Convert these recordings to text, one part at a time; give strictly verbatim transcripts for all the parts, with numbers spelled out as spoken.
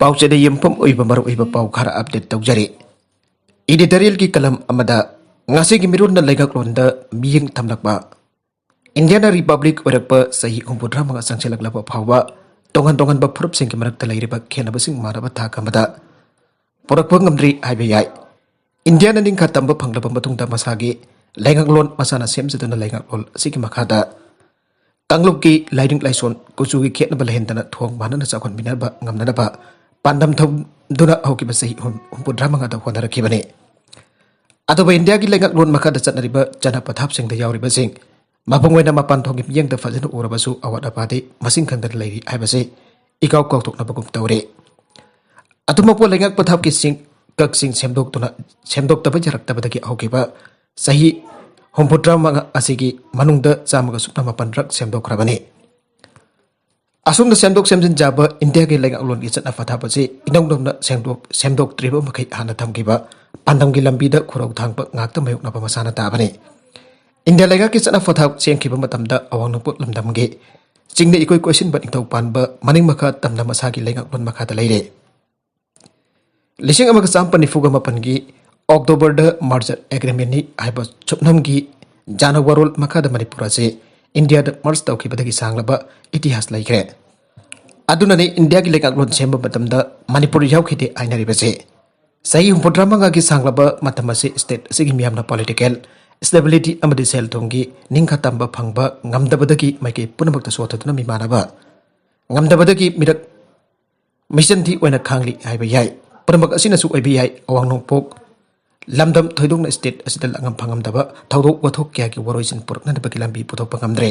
ꯄꯥꯎꯆꯦꯗ ꯌꯨꯝꯐꯝ ꯑꯣꯏꯕ ꯃꯔꯨꯑꯣꯏꯕ ꯄꯥꯎ ꯈꯔ ꯑꯞꯗꯦꯠ ꯇꯧꯖꯔꯤ꯫ ꯏꯗꯤꯇꯣꯔꯤꯌꯦꯜꯒꯤ ꯀꯂꯝ ꯑꯃꯗ ꯉꯁꯤꯒꯤ ꯃꯤꯔꯣꯟꯅ ꯂꯩꯉꯥꯛꯂꯣꯟꯗ ꯃꯤꯠꯌꯦꯡ ꯊꯝꯂꯛꯄ꯫ ꯏꯟꯗꯤꯌꯥꯅ ꯔꯤꯄꯕ꯭ꯂꯤꯛ ꯑꯣꯏꯔꯛꯄ ꯆꯍꯤ ꯍꯨꯝꯐꯨꯇꯔꯥ ꯃꯉꯥ ꯆꯪꯁꯤꯜꯂꯛꯂꯕ ꯐꯥꯎꯕ ꯇꯣꯉꯥꯟ ꯇꯣꯉꯥꯟꯕ ꯐꯨꯔꯨꯞꯁꯤꯡꯒꯤ ꯃꯔꯛꯇ ꯂꯩꯔꯤꯕ ꯈꯦꯠꯅꯕꯁꯤꯡ ꯃꯥꯟꯅꯕ ꯊꯥꯛ ꯑꯃꯗ ꯄꯨꯔꯛꯄ ꯉꯝꯗ꯭ꯔꯤ ꯍꯥꯏꯕ ꯌꯥꯏ꯫ ꯏꯟꯗꯤꯌꯥꯅ ꯅꯤꯡꯈꯥ ꯇꯝꯕ ꯐꯪꯂꯕ ꯃꯇꯨꯡꯗ ꯃꯁꯥꯒꯤ ꯂꯩꯉꯥꯛꯂꯣꯟ ꯃꯁꯥꯅ ꯁꯦꯝꯖꯗꯨꯅ ꯂꯩꯉꯥꯛꯂꯣꯟ ꯑꯁꯤꯒꯤ ꯃꯈꯥꯗ ꯀꯥꯡꯂꯨꯞꯀꯤ ꯂꯥꯏꯅꯤꯡ ꯂꯥꯏꯁꯣꯟ ꯀꯨꯆꯨꯒꯤ ꯈꯦꯠꯅꯕ ꯂꯩꯍꯟꯗꯅ ꯊꯣꯡ ꯃꯥꯟꯅꯅ ꯆꯥꯎꯈꯠꯃꯤꯟꯅꯕ ꯉꯝꯅꯅꯕ ꯄꯥꯟꯗꯝ ꯊꯝꯗꯨꯅ ꯍꯧꯈꯤꯕ ꯆꯍꯤ ꯍꯨꯝ-, ꯍꯨꯝꯐꯨꯇꯔꯥ ꯃꯉꯥꯗ ꯍꯣꯠꯅꯔꯛꯈꯤꯕꯅꯤ꯫ ꯑꯗꯨꯕꯨ ꯏꯟꯗꯤꯌꯥꯒꯤ ꯂꯩꯉꯥꯛꯂꯣꯟ ꯃꯈꯥꯗ ꯆꯠꯅꯔꯤꯕ ꯆꯠꯅ ꯄꯊꯥꯞꯁꯤꯡꯗ ꯌꯥꯎꯔꯤꯕꯁꯤꯡ, ꯃꯄꯨꯡ ꯑꯣꯏꯅ ꯃꯄꯥꯟ ꯊꯣꯡꯒꯤ ꯃꯤꯠꯌꯦꯡꯗ ꯐꯖꯅ ꯎꯔꯕꯁꯨ ꯑꯋꯥꯠ ꯑꯄꯥꯗꯤ ꯃꯁꯤꯡ ꯈꯪꯗꯅ ꯂꯩꯔꯤ ꯍꯥꯏꯕꯁꯤ ꯏꯀꯥꯎ ꯀꯥꯎꯊꯣꯛꯅꯕꯒꯨꯝ ꯇꯧꯔꯦ꯫ ꯑꯗꯨꯃꯛꯄꯨ ꯂꯩꯉꯥꯛ ꯄꯊꯥꯞꯀꯤ ꯆꯤꯡ ꯀꯛꯁꯤꯡ ꯁꯦꯝꯗꯣꯛꯇꯨꯅ, ꯁꯦꯝꯗꯣꯛꯇꯕ ꯌꯥꯔꯛꯇꯕꯗꯒꯤ ꯍꯧꯈꯤꯕ ꯆꯍꯤ ꯍꯨꯝꯐꯨꯇꯔꯥ ꯃꯉꯥ ꯑꯁꯤꯒꯤ ꯃꯅꯨꯡꯗ ꯆꯥꯝꯃꯒ ꯁꯨꯞꯅ ꯃꯥꯄꯟ ꯔꯛ ꯁꯦꯝꯗꯣꯛꯈ꯭ꯔꯕꯅꯤ꯫ ꯑꯁꯨꯝꯅ ꯁꯦꯝꯗꯣꯛ ꯁꯦꯝꯖꯤꯟ ꯆꯥꯕ ꯏꯟꯗꯤꯌꯥꯒꯤ ꯂꯩꯉꯥꯛꯂꯣꯟꯒꯤ ꯆꯠꯅ ꯄꯊꯥꯞ ꯑꯁꯤ ꯏꯅꯧ ꯅꯧꯅ ꯁꯦꯝꯗꯣꯛ-, ꯁꯦꯝꯗꯣꯛꯇ꯭ꯔꯤꯕ ꯃꯈꯩ ꯍꯥꯟꯅ ꯊꯝꯈꯤꯕ ꯄꯥꯟꯗꯝꯒꯤ ꯂꯝꯕꯤꯗ ꯈꯨꯔꯧ ꯊꯥꯡꯕ ꯉꯥꯛꯇ ꯃꯥꯌꯣꯛꯅꯕ ꯃꯁꯥꯅ ꯇꯥꯕꯅꯤ꯫ ꯏꯟꯗꯤꯌꯥ ꯂꯩꯉꯥꯛꯀꯤ ꯆꯠꯅ ꯄꯊꯥꯞ ꯁꯦꯝꯈꯤꯕ ꯃꯇꯝꯗ ꯑꯋꯥꯡ ꯅꯣꯡꯄꯣꯛ ꯂꯝꯗꯝꯒꯤ ꯆꯤꯡꯗ ꯏꯀꯣꯏ ꯀꯣꯏꯁꯤꯟꯕ ꯅꯤꯡꯊꯧ ꯄꯥꯟꯕ ꯃꯅꯤꯡ ꯃꯈꯥ ꯇꯝꯅ ꯃꯁꯥꯒꯤ ꯂꯩꯉꯥꯛꯂꯣꯟ ꯃꯈꯥꯗ ꯂꯩꯔꯦ꯫ ꯂꯤꯁꯤꯡ ꯑꯃꯒ ꯆꯥꯃꯥꯄꯟ ꯅꯤꯐꯨꯒ ꯃꯥꯄꯟꯒꯤ ꯑꯣꯛꯇꯣꯕꯔꯗ ꯃꯥꯔꯖꯔ ꯑꯦꯒ꯭ꯔꯤꯃꯦꯟꯅꯤ ꯍꯥꯏꯕ ꯁꯨꯞꯅꯝꯒꯤ ꯖꯥꯅ ꯋꯥꯔꯣꯜ ꯃꯈꯥꯗ ꯃꯅꯤꯄꯨꯔ ꯑꯁꯤ ꯏꯟꯗꯤꯌꯥꯗ ꯃꯔꯖ ꯇꯧꯈꯤꯕꯗꯒꯤ ꯁꯥꯡꯂꯕ ꯏꯇꯤꯍꯥꯁ ꯂꯩꯈ꯭ꯔꯦ꯫ ꯑꯗꯨꯅꯅꯤ ꯏꯟꯗꯤꯌꯥꯒꯤ ꯂꯩꯉꯥꯛꯂꯣꯟ ꯁꯦꯝꯕ ꯃꯇꯝꯗ ꯃꯅꯤꯄꯨꯔ ꯌꯥꯎꯈꯤꯗꯦ ꯍꯥꯏꯅꯔꯤꯕꯁꯦ꯫ ꯆꯍꯤ ꯍꯨꯝꯐꯨꯇꯔꯥ ꯃꯉꯥꯒꯤ ꯁꯥꯡꯂꯕ ꯃꯇꯝ ꯑꯁꯤ ꯁ꯭ꯇꯦꯠ ꯑꯁꯤꯒꯤ ꯃꯤꯌꯥꯝꯅ ꯄꯣꯂꯤꯇꯤꯀꯦꯜ ꯁ꯭ꯇꯦꯕꯤꯂꯤꯇꯤ ꯑꯃꯗꯤ ꯁꯦꯜ ꯊꯨꯝꯒꯤ ꯅꯤꯡꯈꯥ ꯇꯝꯕ ꯐꯪꯕ ꯉꯝꯗꯕꯗꯒꯤ ꯃꯥꯏꯀꯩ ꯄꯨꯝꯅꯃꯛꯇ ꯁꯣꯊꯗꯨꯅ ꯃꯤꯃꯥꯟꯅꯕ ꯉꯝꯗꯕꯗꯒꯤ ꯃꯤꯔꯛ ꯃꯤꯆꯟꯊꯤ ꯑꯣꯏꯅ ꯈꯥꯡꯂꯤ ꯍꯥꯏꯕ ꯌꯥꯏ꯫ ꯄꯨꯝꯅꯃꯛ ꯑꯁꯤꯅꯁꯨ ꯑꯣꯏꯕ ꯌꯥꯏ, ꯑꯋꯥꯡ ꯅꯣꯡꯄꯣꯛ ꯂꯝꯗꯝ ꯊꯣꯏꯗꯣꯛꯅ ꯁ꯭ꯇꯦꯠ ꯑꯁꯤꯗ ꯂꯥꯛꯉꯝ ꯐꯪꯉꯝꯗꯕ ꯊꯧꯗꯣꯛ ꯋꯥꯊꯣꯛ ꯀꯌꯥꯒꯤ ꯋꯥꯔꯣꯏꯁꯤꯟ ꯄꯨꯔꯛꯅꯅꯕꯒꯤ ꯂꯝꯕꯤ ꯄꯨꯊꯣꯛꯄ ꯉꯝꯗ꯭ꯔꯦ꯫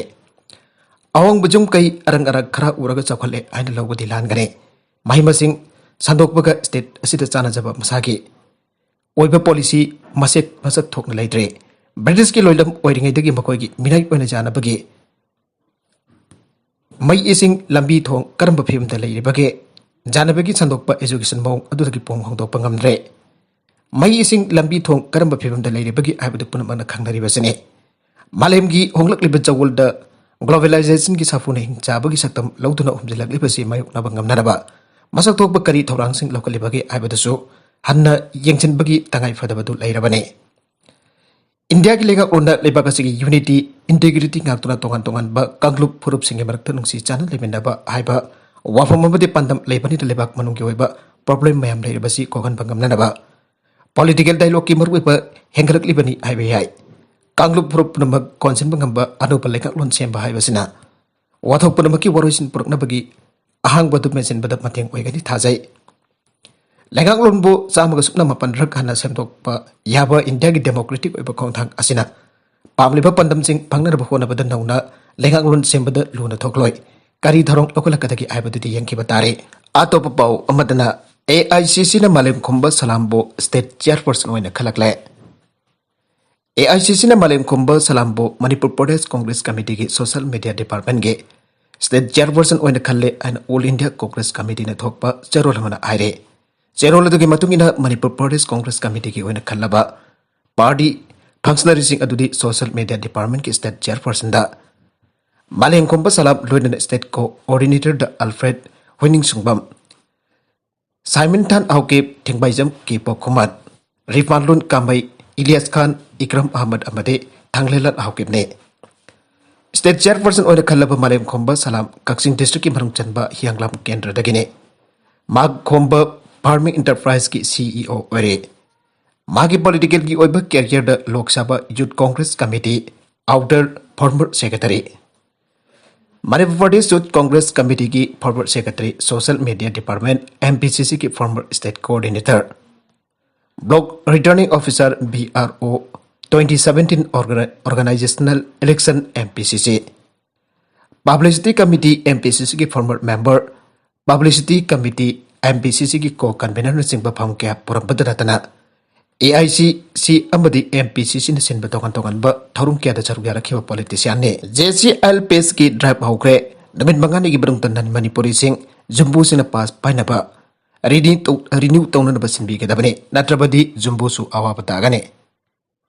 ꯑꯋꯥꯡꯕ ꯌꯨꯝ ꯀꯩ ꯑꯔꯪ ꯑꯔꯥꯛ ꯈꯔ ꯎꯔꯒ ꯆꯥꯎꯈꯠꯂꯦ ꯍꯥꯏꯅ ꯂꯧꯕꯗꯤ ꯂꯥꯟꯒꯅꯤ꯫ ꯃꯍꯩ ꯃꯁꯤꯡ ꯁꯟꯗꯣꯛꯄꯒ ꯁ꯭ꯇꯦꯠ ꯑꯁꯤꯗ ꯆꯥꯟꯅꯖꯕ ꯃꯁꯥꯒꯤ ꯑꯣꯏꯕ ꯄꯣꯂꯤꯁꯤ ꯃꯁꯦꯠ ꯃꯁꯛ ꯊꯣꯛꯅ ꯂꯩꯇ꯭ꯔꯦ꯫ ꯕ꯭ꯔꯤꯇꯤꯁꯀꯤ ꯂꯣꯏꯂꯝ ꯑꯣꯏꯔꯤꯉꯩꯗꯒꯤ ꯃꯈꯣꯏꯒꯤ ꯃꯤꯅꯥꯏ ꯑꯣꯏꯅ ꯌꯥꯅꯕꯒꯤ ꯃꯩ ꯏꯁꯤꯡ ꯂꯝꯕꯤ ꯊꯣꯡ ꯀꯔꯝꯕ ꯐꯤꯕꯝꯗ ꯂꯩꯔꯤꯕꯒꯦ? ꯖꯥꯅꯕꯒꯤ ꯁꯟꯗꯣꯛꯄ ꯑꯦꯖꯨꯀꯦꯁꯟ ꯃꯑꯣꯡ ꯑꯗꯨꯗꯒꯤ ꯄꯣꯡ ꯍꯣꯡꯗꯣꯛꯄ ꯉꯝꯗ꯭ꯔꯦ꯫ ꯃꯩ ꯏꯁꯤꯡ ꯂꯝꯕꯤ ꯊꯣꯡ ꯀꯔꯝꯕ ꯐꯤꯕꯝꯗ ꯂꯩꯔꯤꯕꯒꯦ ꯍꯥꯏꯕꯗꯨ ꯄꯨꯝꯅꯃꯛꯅ ꯈꯪꯅꯔꯤꯕꯁꯤꯅꯤ꯫ ꯃꯥꯂꯦꯝꯒꯤ ꯍꯣꯡꯂꯛꯂꯤꯕ ꯆꯌꯣꯜꯗ ꯒ꯭ꯂꯣꯕꯦꯂꯥꯏꯖꯦꯁꯟꯒꯤ ꯁꯥꯐꯨꯅ ꯍꯤꯡꯆꯥꯕꯒꯤ ꯁꯛꯇꯝ ꯂꯧꯗꯨꯅ ꯍꯨꯝꯖꯤꯜꯂꯛꯂꯤꯕꯁꯤ ꯃꯥꯌꯣꯛꯅꯕ ꯉꯝꯅꯅꯕ ꯃꯁꯛ ꯊꯣꯛꯄ ꯀꯔꯤ ꯊꯧꯔꯥꯡꯁꯤꯡ ꯂꯧꯈꯠꯂꯤꯕꯒꯦ ꯍꯥꯏꯕꯗꯨꯁꯨ ꯍꯟꯅ ꯌꯦꯡꯁꯤꯟꯕꯒꯤ ꯇꯉꯥꯏ ꯐꯗꯕꯗꯨ ꯂꯩꯔꯕꯅꯤ꯫ ꯏꯟꯗꯤꯌꯥꯒꯤ ꯂꯩꯉꯥꯛꯂꯣꯟꯅ ꯂꯩꯕꯥꯛ ꯑꯁꯤꯒꯤ unity, integrity ꯉꯥꯛꯇꯨꯅ ꯇꯣꯉꯥꯟ ꯇꯣꯉꯥꯟꯕ ꯀꯥꯡꯂꯨꯞ ꯐꯨꯔꯨꯞꯁꯤꯡꯒꯤ ꯃꯔꯛꯇ ꯅꯨꯡꯁꯤ ꯆꯥꯟꯅ ꯂꯩꯃꯤꯟꯅꯕ ꯍꯥꯏꯕ ꯋꯥꯐꯝ ꯑꯃꯗꯤ ꯄꯥꯟꯗꯝ ꯂꯩꯕꯅꯤꯅ ꯂꯩꯕꯥꯛ ꯃꯅꯨꯡꯒꯤ ꯑꯣꯏꯕ problem ꯃꯌꯥꯝ ꯂꯩꯔꯤꯕꯁꯤ ꯀꯣꯛꯍꯟꯕ ꯉꯝꯅꯅꯕ political dialogueꯀꯤ ꯃꯔꯨꯑꯣꯏꯕ ꯍꯦꯟꯒꯠꯂꯛꯂꯤꯕꯅꯤ ꯍꯥꯏꯕ ꯌꯥꯏ꯫ ꯀꯥꯡꯂꯨꯞ ꯐꯨꯔꯨꯞ ꯄꯨꯝꯅꯃꯛ ꯀꯣꯟꯁꯤꯟꯕ ꯉꯝꯕ ꯑꯅꯧꯕ ꯂꯩꯉꯥꯛꯂꯣꯟ ꯁꯦꯝꯕ ꯍꯥꯏꯕꯁꯤꯅ ꯋꯥꯊꯣꯛ ꯄꯨꯝꯅꯃꯛꯀꯤ ꯋꯥꯔꯣꯏꯁꯤꯟ ꯄꯨꯔꯛꯅꯕꯒꯤ ꯑꯍꯥꯡꯕ ꯑꯗꯨ ꯃꯦꯟꯁꯤꯟꯕꯗ ꯃꯇꯦꯡ ꯑꯣꯏꯒꯅꯤ ꯊꯥꯖꯩ꯫ ꯂꯩꯉꯥꯛꯂꯣꯟꯕꯨ ꯆꯥꯝꯃꯒ ꯁꯨꯞꯅ ꯃꯥꯄꯟ ꯔꯛ ꯍꯟꯅ ꯁꯦꯝꯗꯣꯛꯄ ꯌꯥꯕ ꯏꯟꯗꯤꯌꯥꯒꯤ democratic ꯑꯣꯏꯕ ꯈꯣꯡꯊꯥꯡ ꯑꯁꯤꯅ ꯄꯥꯝꯂꯤꯕ ꯄꯥꯟꯗꯝꯁꯤꯡ ꯐꯪꯅꯅꯕ ꯍꯣꯠꯅꯕꯗ ꯅꯧꯅ ꯂꯩꯉꯥꯛꯂꯣꯟ ꯁꯦꯝꯕꯗ ꯂꯨꯅ ꯊꯣꯛꯂꯣꯏ꯫ ꯀꯔꯤ ꯊꯧꯔꯥꯡ ꯂꯧꯈꯠꯂꯛꯀꯗꯒꯦ ꯍꯥꯏꯕꯗꯨꯗꯤ ꯌꯦꯡꯈꯤꯕ ꯇꯥꯔꯦ꯫ ꯑꯇꯣꯞꯄ ꯄꯥꯎ ꯑꯃꯗꯅ, AICCꯅ ꯃꯥꯂꯦꯝ ꯈꯨꯝꯕ ꯁꯂꯥꯝꯕꯨ state chairperson ꯑꯣꯏꯅ ꯈꯜꯂꯛꯂꯦ꯫ AICCꯅ ꯃꯥꯂꯦꯝ ꯈꯨꯝꯕ ꯁꯂꯥꯝꯕꯨ Manipur Pradesh Congress ꯀꯃꯤꯇꯤꯒꯤ social media departmentꯀꯤ state chairperson ꯑꯣꯏꯅ ꯈꯜꯂꯦ ꯍꯥꯏꯅ All India Congress Committeeꯅ ꯊꯣꯛꯄ ꯆꯦꯔꯣꯜ ꯑꯃꯅ ꯍꯥꯏꯔꯦ꯫ ꯆꯦꯔꯣꯜ ꯑꯗꯨꯒꯤ ꯃꯇꯨꯡ ꯏꯟꯅ ꯃꯅꯤꯄꯨꯔ ꯄ꯭ꯔꯗꯦꯁ ꯀꯣꯡꯒ꯭ꯔꯦꯁ ꯀꯃꯤꯇꯤꯒꯤ ꯑꯣꯏꯅ ꯈꯜꯂꯕ party functionaryꯁꯤꯡ ꯑꯗꯨꯗꯤ social media departmentꯀꯤ state chairpersonꯗ ꯃꯥꯂꯦꯝ ꯈꯨꯝꯕ ꯁꯂꯥꯝ ꯂꯣꯏꯅꯅ state coordinatorꯗ ꯑꯜꯐ꯭ꯔꯦꯗ ꯍꯣꯏꯅꯤꯡꯁꯨꯡꯕꯝ, ꯁꯥꯏꯃꯟꯊꯥꯟ ꯍꯥꯎꯀꯤꯞ, ꯊꯦꯡꯕꯥꯏꯖꯝ ꯀꯦ ꯄꯣꯛꯈꯨꯃꯟ, ꯔꯤꯐꯥꯟꯂꯨꯟ ꯀꯥꯃꯩ, ꯏꯂꯤꯌꯥꯁ ꯈꯥꯟ, ꯏꯀ꯭ꯔꯝ ꯑꯍꯃꯗ ꯑꯃꯗꯤ ꯊꯥꯡꯂꯦꯟꯂꯥꯜ ꯍꯥꯎꯀꯤꯞꯅꯤ꯫ State chairperson ꯑꯣꯏꯅ ꯈꯜꯂꯕ ꯃꯥꯂꯦꯝ ꯈꯨꯝꯕ ꯁꯂꯥꯝ ꯀꯛꯆꯤꯡ districtꯀꯤ ꯃꯅꯨꯡ ꯆꯟꯕ ꯍꯤꯌꯥꯡꯂꯥꯝ ꯀꯦꯟꯗ꯭ꯔꯗꯒꯤꯅꯤ꯫ ꯃꯍꯥꯛ ꯈꯣꯝꯕ farming enterpriseꯀꯤ CEO ꯑꯣꯏꯔꯦ꯫ ꯃꯥꯒꯤ politicalꯒꯤ ꯑꯣꯏꯕ careerꯗ Lok Sabha Youth Congress Committee, outer former secretary, Manipur Pradesh Youth Congress Committeeꯒꯤ former secretary, social media department, MPCCꯒꯤ former state coordinator, block returning officer, BRO, twenty seventeen orga-, organizational election, MPCC, publicity committee, MPCCꯒꯤ former member, publicity committee, MPCCꯒꯤ co-convenerꯅꯆꯤꯡꯕ ꯐꯝ ꯀꯌꯥ ꯄꯨꯔꯝꯕꯗ ꯅꯠꯇꯅ AICC ꯑꯃꯗꯤ MPCCꯅ ꯁꯤꯟꯕ ꯇꯣꯉꯥꯟ ꯇꯣꯉꯥꯟꯕ ꯊꯧꯔꯝ ꯀꯌꯥꯗ ꯁꯔꯨꯛ ꯌꯥꯔꯛꯈꯤꯕ politicianꯅꯤ꯫ JCIL passꯀꯤ drive ꯍꯧꯈ꯭ꯔꯦ꯫ ꯅꯨꯃꯤꯠ ꯃꯉꯥꯅꯤꯒꯤ ꯃꯅꯨꯡꯗ non Manipuriꯁꯤꯡ ꯖꯨꯝꯕꯨꯁꯤꯡꯅ pass ꯄꯥꯏꯅꯕ renew ꯇꯧ-, renew ꯇꯧꯅꯅꯕ ꯁꯤꯟꯕꯤꯒꯗꯕꯅꯤ, ꯅꯠꯇ꯭ꯔꯕꯗꯤ ꯖꯨꯝꯕꯨꯁꯨ ꯑꯋꯥꯕ ꯇꯥꯒꯅꯤ꯫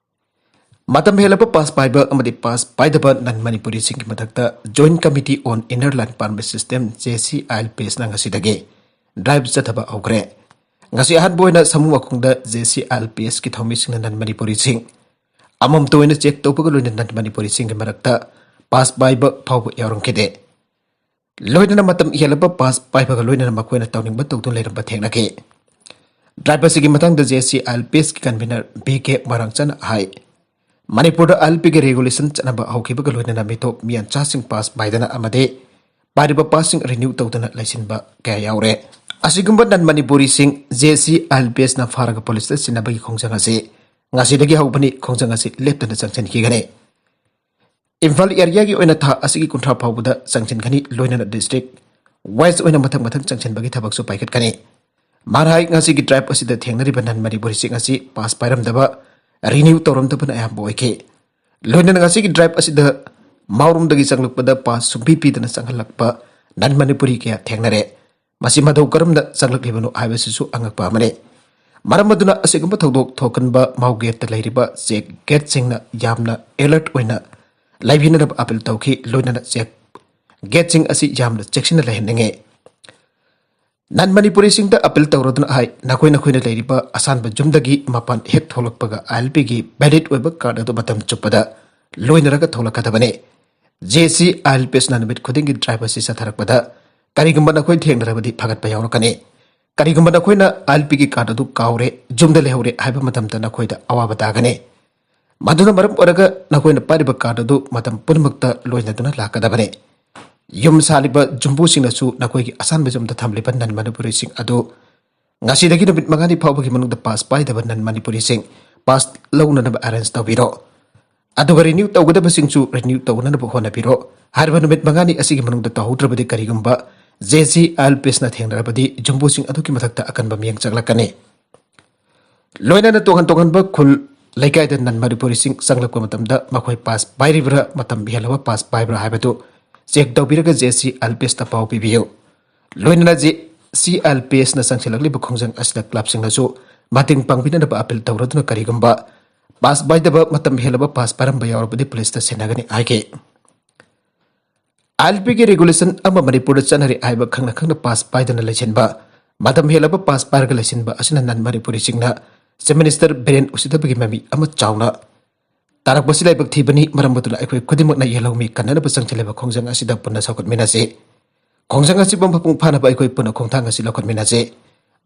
ꯃꯇꯝ ꯍꯦꯜꯂꯕ pass ꯄꯥꯏꯕ ꯑꯃꯗꯤ pass ꯄꯥꯏꯗꯕ non Manipuriꯁꯤꯡꯒꯤ ꯃꯊꯛꯇ Joint Committee on Inner Line Permit System, JCIL passꯅ ꯉꯁꯤꯗꯒꯤ ꯗ꯭ꯔꯥꯏꯚ ꯆꯠꯊꯕ ꯍꯧꯈ꯭ꯔꯦ꯫ ꯉꯁꯤ ꯑꯍꯥꯟꯕ ꯑꯣꯏꯅ ꯁꯃꯨ ꯃꯈꯣꯡꯗ J C I L P ꯑꯦꯁꯀꯤ ꯊꯧꯃꯤꯁꯤꯡꯅ ꯅꯟ ꯃꯅꯤꯄꯨꯔꯤꯁꯤꯡ ꯑꯃꯃꯝꯇ ꯑꯣꯏꯅ ꯆꯦꯛ ꯇꯧꯕꯒ ꯂꯣꯏꯅꯅ ꯅꯟ ꯃꯅꯤꯄꯨꯔꯤꯁꯤꯡꯒꯤ ꯃꯔꯛꯇ ꯄꯥꯁ ꯄꯥꯏꯕ ꯐꯥꯎꯕ ꯌꯥꯎꯔꯝꯈꯤꯗꯦ꯫ ꯂꯣꯏꯅꯅ ꯃꯇꯝ ꯍꯦꯜꯂꯕ ꯄꯥꯁ ꯄꯥꯏꯕꯒ ꯂꯣꯏꯅꯅ ꯃꯈꯣꯏꯅ ꯇꯧꯅꯤꯡꯕ ꯇꯧꯗꯨꯅ ꯂꯩꯔꯝꯕ ꯊꯦꯡꯅꯈꯤ꯫ ꯗ꯭ꯔꯥꯏꯚ ꯑꯁꯤꯒꯤ ꯃꯇꯥꯡꯗ J C I L P ꯑꯦꯁꯀꯤ ꯀꯟꯚꯤꯅꯔ B ꯀꯦ ꯃꯔꯥꯡꯆꯅ ꯍꯥꯏ, ꯃꯅꯤꯄꯨꯔꯗ ꯑꯥꯏ ꯑꯦꯜ ꯄꯤꯒꯤ ꯔꯤꯒꯨꯂꯦꯁꯟ ꯆꯠꯅꯕ ꯍꯧꯈꯤꯕꯒ ꯂꯣꯏꯅꯅ ꯃꯤꯇꯣꯞ ꯃꯤꯌꯥꯟꯆꯥꯁꯤꯡ ꯄꯥꯁ ꯄꯥꯏꯗꯅ ꯑꯃꯗꯤ ꯄꯥꯏꯔꯤꯕ ꯄꯥꯁꯁꯤꯡ ꯔꯤꯅ꯭ꯌꯨ ꯇꯧꯗꯅ ꯂꯩꯁꯤꯟꯕ ꯀꯌꯥ ꯌꯥꯎꯔꯦ꯫ ꯑꯁꯤꯒꯨꯝꯕ ꯅꯟ ꯃꯅꯤꯄꯨꯔꯤꯁꯤꯡ J C I L P ꯑꯦꯁꯅ ꯐꯥꯔꯒ ꯄꯨꯂꯤꯁꯇ ꯁꯤꯟꯅꯕꯒꯤ ꯈꯣꯡꯖꯪ ꯑꯁꯤ ꯉꯁꯤꯗꯒꯤ ꯍꯧꯕꯅꯤ꯫ ꯈꯣꯡꯖꯪ ꯑꯁꯤ ꯂꯦꯞꯇꯅ ꯆꯪꯁꯤꯟꯈꯤꯒꯅꯤ꯫ ꯏꯝꯐꯥꯜ ꯑꯦꯔꯤꯌꯥꯒꯤ ꯑꯣꯏꯅ ꯊꯥ ꯑꯁꯤꯒꯤ ꯀꯨꯟꯊ꯭ꯔꯥ ꯐꯥꯎꯕꯗ ꯆꯪꯁꯤꯟꯒꯅꯤ, ꯂꯣꯏꯅꯅ ꯗꯤꯁꯇ꯭ꯔꯤꯛ ꯋꯥꯏꯁ ꯑꯣꯏꯅ ꯃꯊꯪ ꯃꯊꯪ ꯆꯪꯁꯤꯟꯕꯒꯤ ꯊꯕꯛꯁꯨ ꯄꯥꯏꯈꯠꯀꯅꯤ꯫ ꯃꯥꯅ ꯍꯥꯏ, ꯉꯁꯤꯒꯤ ꯗ꯭ꯔꯥꯏꯚ ꯑꯁꯤꯗ ꯊꯦꯡꯅꯔꯤꯕ ꯅꯟ ꯃꯅꯤꯄꯨꯔꯤꯁꯤꯡ ꯑꯁꯤ ꯄꯥꯁ ꯄꯥꯏꯔꯝꯗꯕ, ꯔꯤꯅ꯭ꯌꯨ ꯇꯧꯔꯝꯗꯕꯅ ꯑꯌꯥꯝꯕ ꯑꯣꯏꯈꯤ꯫ ꯂꯣꯏꯅꯅ ꯉꯁꯤꯒꯤ ꯗ꯭ꯔꯥꯏꯚ ꯑꯁꯤꯗ ꯃꯥꯎꯔꯣꯝꯗꯒꯤ ꯆꯪꯂꯛꯄꯗ ꯄꯥꯁ ꯁꯨꯡꯄꯤ ꯄꯤꯗꯅ ꯆꯪꯍꯜꯂꯛꯄ ꯅꯟ ꯃꯅꯤꯄꯨꯔꯤ ꯀꯌꯥ ꯊꯦꯡꯅꯔꯦ꯫ ꯃꯁꯤ ꯃꯇꯧ ꯀꯔꯝꯅ ꯆꯪꯂꯛꯂꯤꯕꯅꯣ ꯍꯥꯏꯕꯁꯤꯁꯨ ꯑꯉꯛꯄ ꯑꯃꯅꯤ꯫ ꯃꯔꯝ ꯑꯗꯨꯅ ꯑꯁꯤꯒꯨꯝꯕ ꯊꯧꯗꯣꯛ ꯊꯣꯛꯍꯟꯕ ꯃꯥꯎ ꯒꯦꯠꯇ ꯂꯩꯔꯤꯕ ꯆꯦꯛ ꯒꯦꯠꯁꯤꯡꯅ ꯌꯥꯝꯅ ꯑꯦꯂꯔꯠ ꯑꯣꯏꯅ ꯂꯩꯕꯤꯅꯅꯕ ꯑꯥꯄꯤꯜ ꯇꯧꯈꯤ꯫ ꯂꯣꯏꯅꯅ ꯆꯦꯛ ꯒꯦꯠꯁꯤꯡ ꯑꯁꯤ ꯌꯥꯝꯅ ꯆꯦꯛꯁꯤꯟꯅ ꯂꯩꯍꯟꯅꯤꯡꯉꯤ꯫ ꯅꯟ ꯃꯅꯤꯄꯨꯔꯤꯁꯤꯡꯗ ꯑꯥꯄꯤꯜ ꯇꯧꯔꯗꯨꯅ ꯍꯥꯏ, ꯅꯈꯣꯏ ꯅꯈꯣꯏꯅ ꯂꯩꯔꯤꯕ ꯑꯁꯥꯟꯕ ꯌꯨꯝꯗꯒꯤ ꯃꯄꯥꯟ ꯍꯦꯛ ꯊꯣꯛꯂꯛꯄꯒ ꯑꯥꯏ ꯑꯦꯜ ꯄꯤꯒꯤ ꯚꯦꯂꯤꯗ ꯑꯣꯏꯕ ꯀꯥꯔꯗ ꯑꯗꯨ ꯃꯇꯝ ꯆꯨꯞꯄꯗ ꯂꯣꯏꯅꯔꯒ ꯊꯣꯛꯂꯛꯀꯗꯕꯅꯤ꯫ J C I L P ꯑꯦꯁꯅ ꯅꯨꯃꯤꯠ ꯈꯨꯗꯤꯡꯒꯤ ꯗ꯭ꯔꯥꯏꯚ ꯑꯁꯤ ꯆꯠꯊꯔꯛꯄꯗ ꯀꯔꯤꯒꯨꯝꯕ ꯅꯈꯣꯏ ꯊꯦꯡꯅꯔꯕꯗꯤ ꯐꯒꯠꯄ ꯌꯥꯎꯔꯛꯀꯅꯤ꯫ ꯀꯔꯤꯒꯨꯝꯕ ꯅꯈꯣꯏꯅ ꯑꯥꯏ ꯑꯦꯜ ꯄꯤꯒꯤ ꯀꯥꯔꯗ ꯑꯗꯨ ꯀꯥꯎꯔꯦ, ꯌꯨꯝꯗ ꯂꯩꯍꯧꯔꯦ ꯍꯥꯏꯕ ꯃꯇꯝꯗ ꯅꯈꯣꯏꯗ ꯑꯋꯥꯕ ꯇꯥꯒꯅꯤ꯫ ꯃꯗꯨꯅ ꯃꯔꯝ ꯑꯣꯏꯔꯒ ꯅꯈꯣꯏꯅ ꯄꯥꯏꯔꯤꯕ ꯀꯥꯔꯗ ꯑꯗꯨ ꯃꯇꯝ ꯄꯨꯝꯅꯃꯛꯇ ꯂꯣꯏꯅꯗꯨꯅ ꯂꯥꯛꯀꯗꯕꯅꯤ꯫ ꯌꯨꯝ ꯁꯥꯔꯤꯕ ꯌꯨꯝꯕꯨꯁꯤꯡꯅꯁꯨ ꯅꯈꯣꯏꯒꯤ ꯑꯁꯥꯟꯕ ꯌꯨꯝꯗ ꯊꯝꯂꯤꯕ ꯅꯟ ꯃꯅꯤꯄꯨꯔꯤꯁꯤꯡ ꯑꯗꯨ ꯉꯁꯤꯗꯒꯤ ꯅꯨꯃꯤꯠ ꯃꯉꯥꯅꯤ ꯐꯥꯎꯕꯒꯤ ꯃꯅꯨꯡꯗ ꯄꯥꯁ ꯄꯥꯏꯗꯕ ꯅꯟ ꯃꯅꯤꯄꯨꯔꯤꯁꯤꯡ ꯄꯥꯁ ꯂꯧꯅꯅꯕ ꯑꯦꯔꯦꯟꯖ ꯇꯧꯕꯤꯔꯣ꯫ ꯑꯗꯨꯒ ꯔꯤꯅ꯭ꯌꯨ ꯇꯧꯒꯗꯕꯁꯤꯡꯁꯨ ꯔꯤꯅ꯭ꯌꯨ ꯇꯧꯅꯅꯕ ꯍꯣꯠꯅꯕꯤꯔꯣ꯫ ꯍꯥꯏꯔꯤꯕ ꯅꯨꯃꯤꯠ ꯃꯉꯥꯅꯤ ꯑꯁꯤꯒꯤ ꯃꯅꯨꯡꯗ ꯇꯧꯍꯧꯗ꯭ꯔꯕꯗꯤ ꯀꯔꯤꯒꯨꯝꯕ J C I L P ꯑꯦꯁꯅ ꯊꯦꯡꯅꯔꯕꯗꯤ ꯌꯨꯝꯕꯨꯁꯤꯡ ꯑꯗꯨꯒꯤ ꯃꯊꯛꯇ ꯑꯀꯟꯕ ꯃꯤꯠꯌꯦꯡ ꯆꯪꯂꯛꯀꯅꯤ꯫ ꯂꯣꯏꯅꯅ ꯇꯣꯉꯥꯟ ꯇꯣꯉꯥꯟꯕ ꯈꯨꯜ ꯂꯩꯀꯥꯏꯗ ꯅꯟ ꯃꯅꯤꯄꯨꯔꯤꯁꯤꯡ ꯆꯪꯂꯛꯄ ꯃꯇꯝꯗ ꯃꯈꯣꯏ ꯄꯥꯁ ꯄꯥꯏꯔꯤꯕ꯭ꯔꯥ, ꯃꯇꯝ ꯍꯦꯜꯂꯕ ꯄꯥꯁ ꯄꯥꯏꯕ꯭ꯔꯥ ꯍꯥꯏꯕꯗꯨ ꯆꯦꯛ ꯇꯧꯕꯤꯔꯒ J C I L P ꯑꯦꯁꯇ ꯄꯥꯎ ꯄꯤꯕꯤꯌꯨ꯫ ꯂꯣꯏꯅꯅ J C I L P ꯑꯦꯁꯅ ꯆꯪꯁꯤꯜꯂꯛꯂꯤꯕ ꯈꯣꯡꯖꯪ ꯑꯁꯤꯗ ꯀ꯭ꯂꯕꯁꯤꯡꯅꯁꯨ ꯃꯇꯦꯡ ꯄꯥꯡꯕꯤꯅꯅꯕ ꯑꯥꯄꯤꯜ ꯇꯧꯔꯗꯨꯅ ꯀꯔꯤꯒꯨꯝꯕ ꯄꯥꯁ ꯄꯥꯏꯗꯕ, ꯃꯇꯝ ꯍꯦꯜꯂꯕ ꯄꯥꯁ ꯄꯥꯏꯔꯝꯕ ꯌꯥꯎꯔꯕꯗꯤ ꯄꯨꯂꯤꯁꯇ ꯁꯤꯟꯅꯒꯅꯤ ꯍꯥꯏꯈꯤ꯫ ꯑꯥꯏ ꯑꯦꯜ ꯄꯤꯒꯤ ꯔꯤꯒꯨꯂꯦꯁꯟ ꯑꯃ ꯃꯅꯤꯄꯨꯔꯗ ꯆꯠꯅꯔꯤ ꯍꯥꯏꯕ ꯈꯪꯅ ꯈꯪꯅ ꯄꯥꯁ ꯄꯥꯏꯗꯅ ꯂꯩꯁꯤꯟꯕ, ꯃꯇꯝ ꯍꯦꯜꯂꯕ ꯄꯥꯁ ꯄꯥꯏꯔꯒ ꯂꯩꯁꯤꯟꯕ ꯑꯁꯤꯅ ꯅꯟ ꯃꯅꯤꯄꯨꯔꯤꯁꯤꯡꯅ ꯆꯤꯐ ꯃꯤꯅꯤꯁꯇꯔ ꯕꯤꯔꯦꯟ ꯎꯁꯤꯗꯕꯒꯤ ꯃꯃꯤ ꯑꯃ ꯆꯥꯎꯅ ꯇꯥꯔꯛꯄꯁꯤ ꯂꯥꯏꯕꯛ ꯊꯤꯕꯅꯤ꯫ ꯃꯔꯝ ꯑꯗꯨꯅ ꯑꯩꯈꯣꯏ ꯈꯨꯗꯤꯡꯃꯛꯅ ꯌꯦꯜꯍꯧꯃꯤ ꯀꯟꯅꯅꯕ ꯆꯪꯁꯤꯜꯂꯤꯕ ꯈꯣꯡꯖꯪ ꯑꯁꯤꯗ ꯄꯨꯟꯅ ꯁꯧꯒꯠꯃꯤꯟꯅꯁꯤ꯫ ꯈꯣꯡꯖꯪ ꯑꯁꯤꯕꯨ ꯃꯄꯨꯡ ꯐꯥꯅꯕ ꯑꯩꯈꯣꯏ ꯄꯨꯟꯅ ꯈꯣꯡꯊꯥꯡ ꯑꯁꯤ ꯂꯧꯈꯠꯃꯤꯟꯅꯁꯤ꯫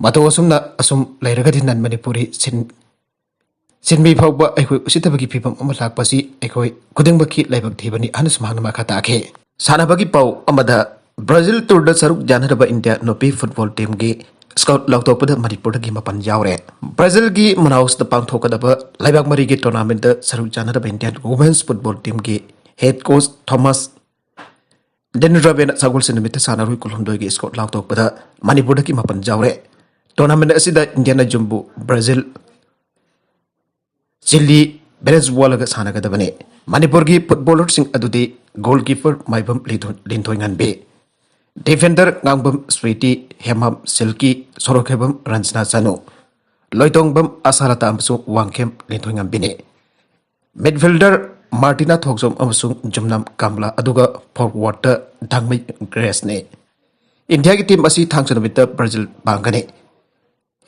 ꯃꯇꯧ ꯑꯁꯨꯝꯅ ꯑꯁꯨꯝ ꯂꯩꯔꯒꯗꯤ ꯅꯟ ꯃꯅꯤꯄꯨꯔꯤ ꯁꯤꯟ-, ꯁꯤꯟꯃꯤ ꯐꯥꯎꯕ ꯑꯩꯈꯣꯏ ꯎꯁꯤꯠꯇꯕꯒꯤ ꯐꯤꯕꯝ ꯑꯃ ꯂꯥꯛꯄꯁꯤ ꯑꯩꯈꯣꯏ ꯈꯨꯗꯤꯡꯃꯛꯀꯤ ꯂꯥꯏꯕꯛ ꯊꯤꯕꯅꯤ ꯍꯥꯏꯅꯁꯨ ꯃꯍꯥꯛꯅ ꯃꯈꯥ ꯇꯥꯈꯤ꯫ ꯁꯥꯟꯅꯕꯒꯤ ꯄꯥꯎ ꯑꯃꯗ, ꯕ꯭ꯔꯥꯖꯤꯜ ꯇꯨꯔꯗ ꯁꯔꯨꯛ ꯌꯥꯅꯔꯕ ꯏꯟꯗꯤꯌꯥ ꯅꯨꯄꯤ ꯐꯨꯠꯕꯣꯜ ꯇꯤꯝꯒꯤ ꯁ꯭ꯀꯥꯎꯠ ꯂꯥꯎꯊꯣꯛꯄꯗ ꯃꯅꯤꯄꯨꯔꯗꯒꯤ ꯃꯥꯄꯟ ꯌꯥꯎꯔꯦ꯫ ꯕ꯭ꯔꯥꯖꯤꯜꯒꯤ ꯃꯅꯥꯎꯁꯇ ꯄꯥꯡꯊꯣꯛꯀꯗꯕ ꯂꯩꯕꯥꯛ ꯃꯔꯤꯒꯤ ꯇꯣꯔꯅꯥꯃꯦꯟꯠꯇ ꯁꯔꯨꯛ ꯌꯥꯅꯔꯕ ꯏꯟꯗꯤꯌꯥꯟ ꯋꯨꯃꯦꯟꯁ ꯐꯨꯠꯕꯣꯜ ꯇꯤꯝꯒꯤ ꯍꯦꯗ ꯀꯣꯆ ꯊꯣꯃꯥꯁ ꯗꯦꯟ ꯔꯥꯕꯦꯟ ꯁꯒꯣꯜꯁꯦꯟ ꯅꯨꯃꯤꯠꯇ ꯁꯥꯟꯅꯔꯣꯏ ꯀꯨꯟꯍꯨꯝꯗꯣꯏꯒꯤ ꯁ꯭ꯀꯥꯎꯠ ꯂꯥꯎꯊꯣꯛꯄꯗ ꯃꯅꯤꯄꯨꯔꯗꯒꯤ ꯃꯥꯄꯟ ꯌꯥꯎꯔꯦ꯫ ꯇꯣꯔꯅꯥꯃꯦꯟꯠ ꯑꯁꯤꯗ ꯏꯟꯗꯤꯌꯥꯅ ꯖꯨꯝꯕꯨ, ꯕ꯭ꯔꯥꯖꯤꯜ, ꯆꯤꯂꯤ, ꯚꯦꯅꯦꯖꯨꯋꯥꯂꯥꯒ ꯁꯥꯟꯅꯒꯗꯕꯅꯤ꯫ ꯃꯅꯤꯄꯨꯔꯒꯤ ꯐꯨꯠꯕꯣꯂꯔꯁꯤꯡ ꯑꯗꯨꯗꯤ ꯒꯣꯜꯀꯤꯄꯔ ꯃꯥꯏꯕꯝ ꯂꯤꯟꯊꯣꯏ-, ꯂꯤꯟꯊꯣꯏꯉꯥꯟꯕꯤ, ꯗꯤꯐꯦꯟꯗꯔ ꯉꯥꯡꯕꯝ ꯁ꯭ꯋꯤꯇꯤ, ꯍꯦꯃꯥꯝ ꯁꯤꯜꯀꯤ, ꯁꯣꯔꯣꯛꯈꯦꯕꯝ ꯔꯟꯖꯅꯥ ꯆꯅꯨ, ꯂꯣꯏꯇꯣꯡꯕꯝ ꯑꯁꯥꯂꯇꯥ ꯑꯃꯁꯨꯡ ꯋꯥꯡꯈꯦꯝ ꯂꯤꯟꯊꯣꯏꯉꯥꯟꯕꯤꯅꯤ꯫ ꯃꯤꯗꯐꯤꯜꯗꯔ ꯃꯥꯔꯇꯤꯅꯥ ꯊꯣꯛꯆꯣꯝ ꯑꯃꯁꯨꯡ ꯖꯨꯝꯅꯥꯝ ꯀꯥꯝꯂꯥ, ꯑꯗꯨꯒ ꯐꯣꯔꯋꯥꯔꯗꯇ ꯙꯥꯡꯃꯩ ꯒ꯭ꯔꯦꯁꯅꯤ꯫ ꯏꯟꯗꯤꯌꯥꯒꯤ ꯇꯤꯝ ꯑꯁꯤ ꯊꯥꯡꯖ ꯅꯨꯃꯤꯠꯇ ꯕ꯭ꯔꯥꯖꯤꯜ ꯄꯥꯡꯒꯅꯤ꯫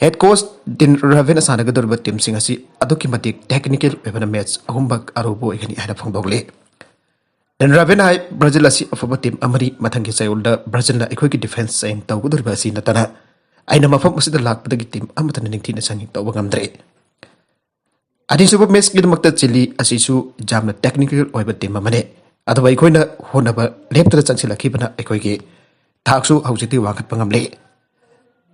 ꯍꯦꯗ ꯀꯣꯆ ꯗꯤꯟ ꯔꯥꯕꯦꯟꯅ ꯁꯥꯟꯅꯒꯗꯧꯔꯤꯕ ꯇꯤꯝꯁꯤꯡ ꯑꯁꯤ ꯑꯗꯨꯛꯀꯤ ꯃꯇꯤꯛ ꯇꯦꯛꯅꯤꯀꯦꯜ ꯑꯣꯏꯕꯅ ꯃꯦꯠꯆ ꯑꯍꯨꯝꯃꯛ ꯑꯔꯨꯕ ꯑꯣꯏꯒꯅꯤ ꯍꯥꯏꯅ ꯐꯣꯡꯗꯣꯛꯂꯤ꯫ ꯗꯤꯟ ꯔꯥꯕꯦꯟꯅ ꯍꯥꯏ, ꯕ꯭ꯔꯥꯖꯤꯜ ꯑꯁꯤ ꯑꯐꯕ ꯇꯤꯝ ꯑꯃꯅꯤ꯫ ꯃꯊꯪꯒꯤ ꯆꯌꯣꯜꯗ ꯕ꯭ꯔꯥꯖꯤꯜꯅ ꯑꯩꯈꯣꯏꯒꯤ ꯗꯤꯐꯦꯟꯁ ꯆꯌꯦꯡ ꯇꯧꯒꯗꯧꯔꯤꯕ ꯑꯁꯤ ꯅꯠꯇꯅ ꯑꯩꯅ ꯃꯐꯝ ꯑꯁꯤꯗ ꯂꯥꯛꯄꯗꯒꯤ ꯇꯤꯝ ꯑꯃꯠꯇꯅ ꯅꯤꯡꯊꯤꯅ ꯆꯌꯦꯡ ꯇꯧꯕ ꯉꯝꯗ꯭ꯔꯤ꯫ ꯑꯅꯤꯁꯨꯕ ꯃꯦꯆꯀꯤꯗꯃꯛꯇ ꯆꯤꯂꯤ ꯑꯁꯤꯁꯨ ꯌꯥꯝꯅ ꯇꯦꯛꯅꯤꯀꯦꯜ ꯑꯣꯏꯕ ꯇꯤꯝ ꯑꯃꯅꯤ, ꯑꯗꯨꯕꯨ ꯑꯩꯈꯣꯏꯅ ꯍꯣꯠꯅꯕ ꯂꯦꯞꯇꯅ ꯆꯪꯁꯤꯜꯂꯛꯈꯤꯕꯅ ꯑꯩꯈꯣꯏꯒꯤ ꯊꯥꯛꯁꯨ ꯍꯧꯖꯤꯛꯇꯤ ꯋꯥꯡꯈꯠꯄ ꯉꯝꯂꯤ꯫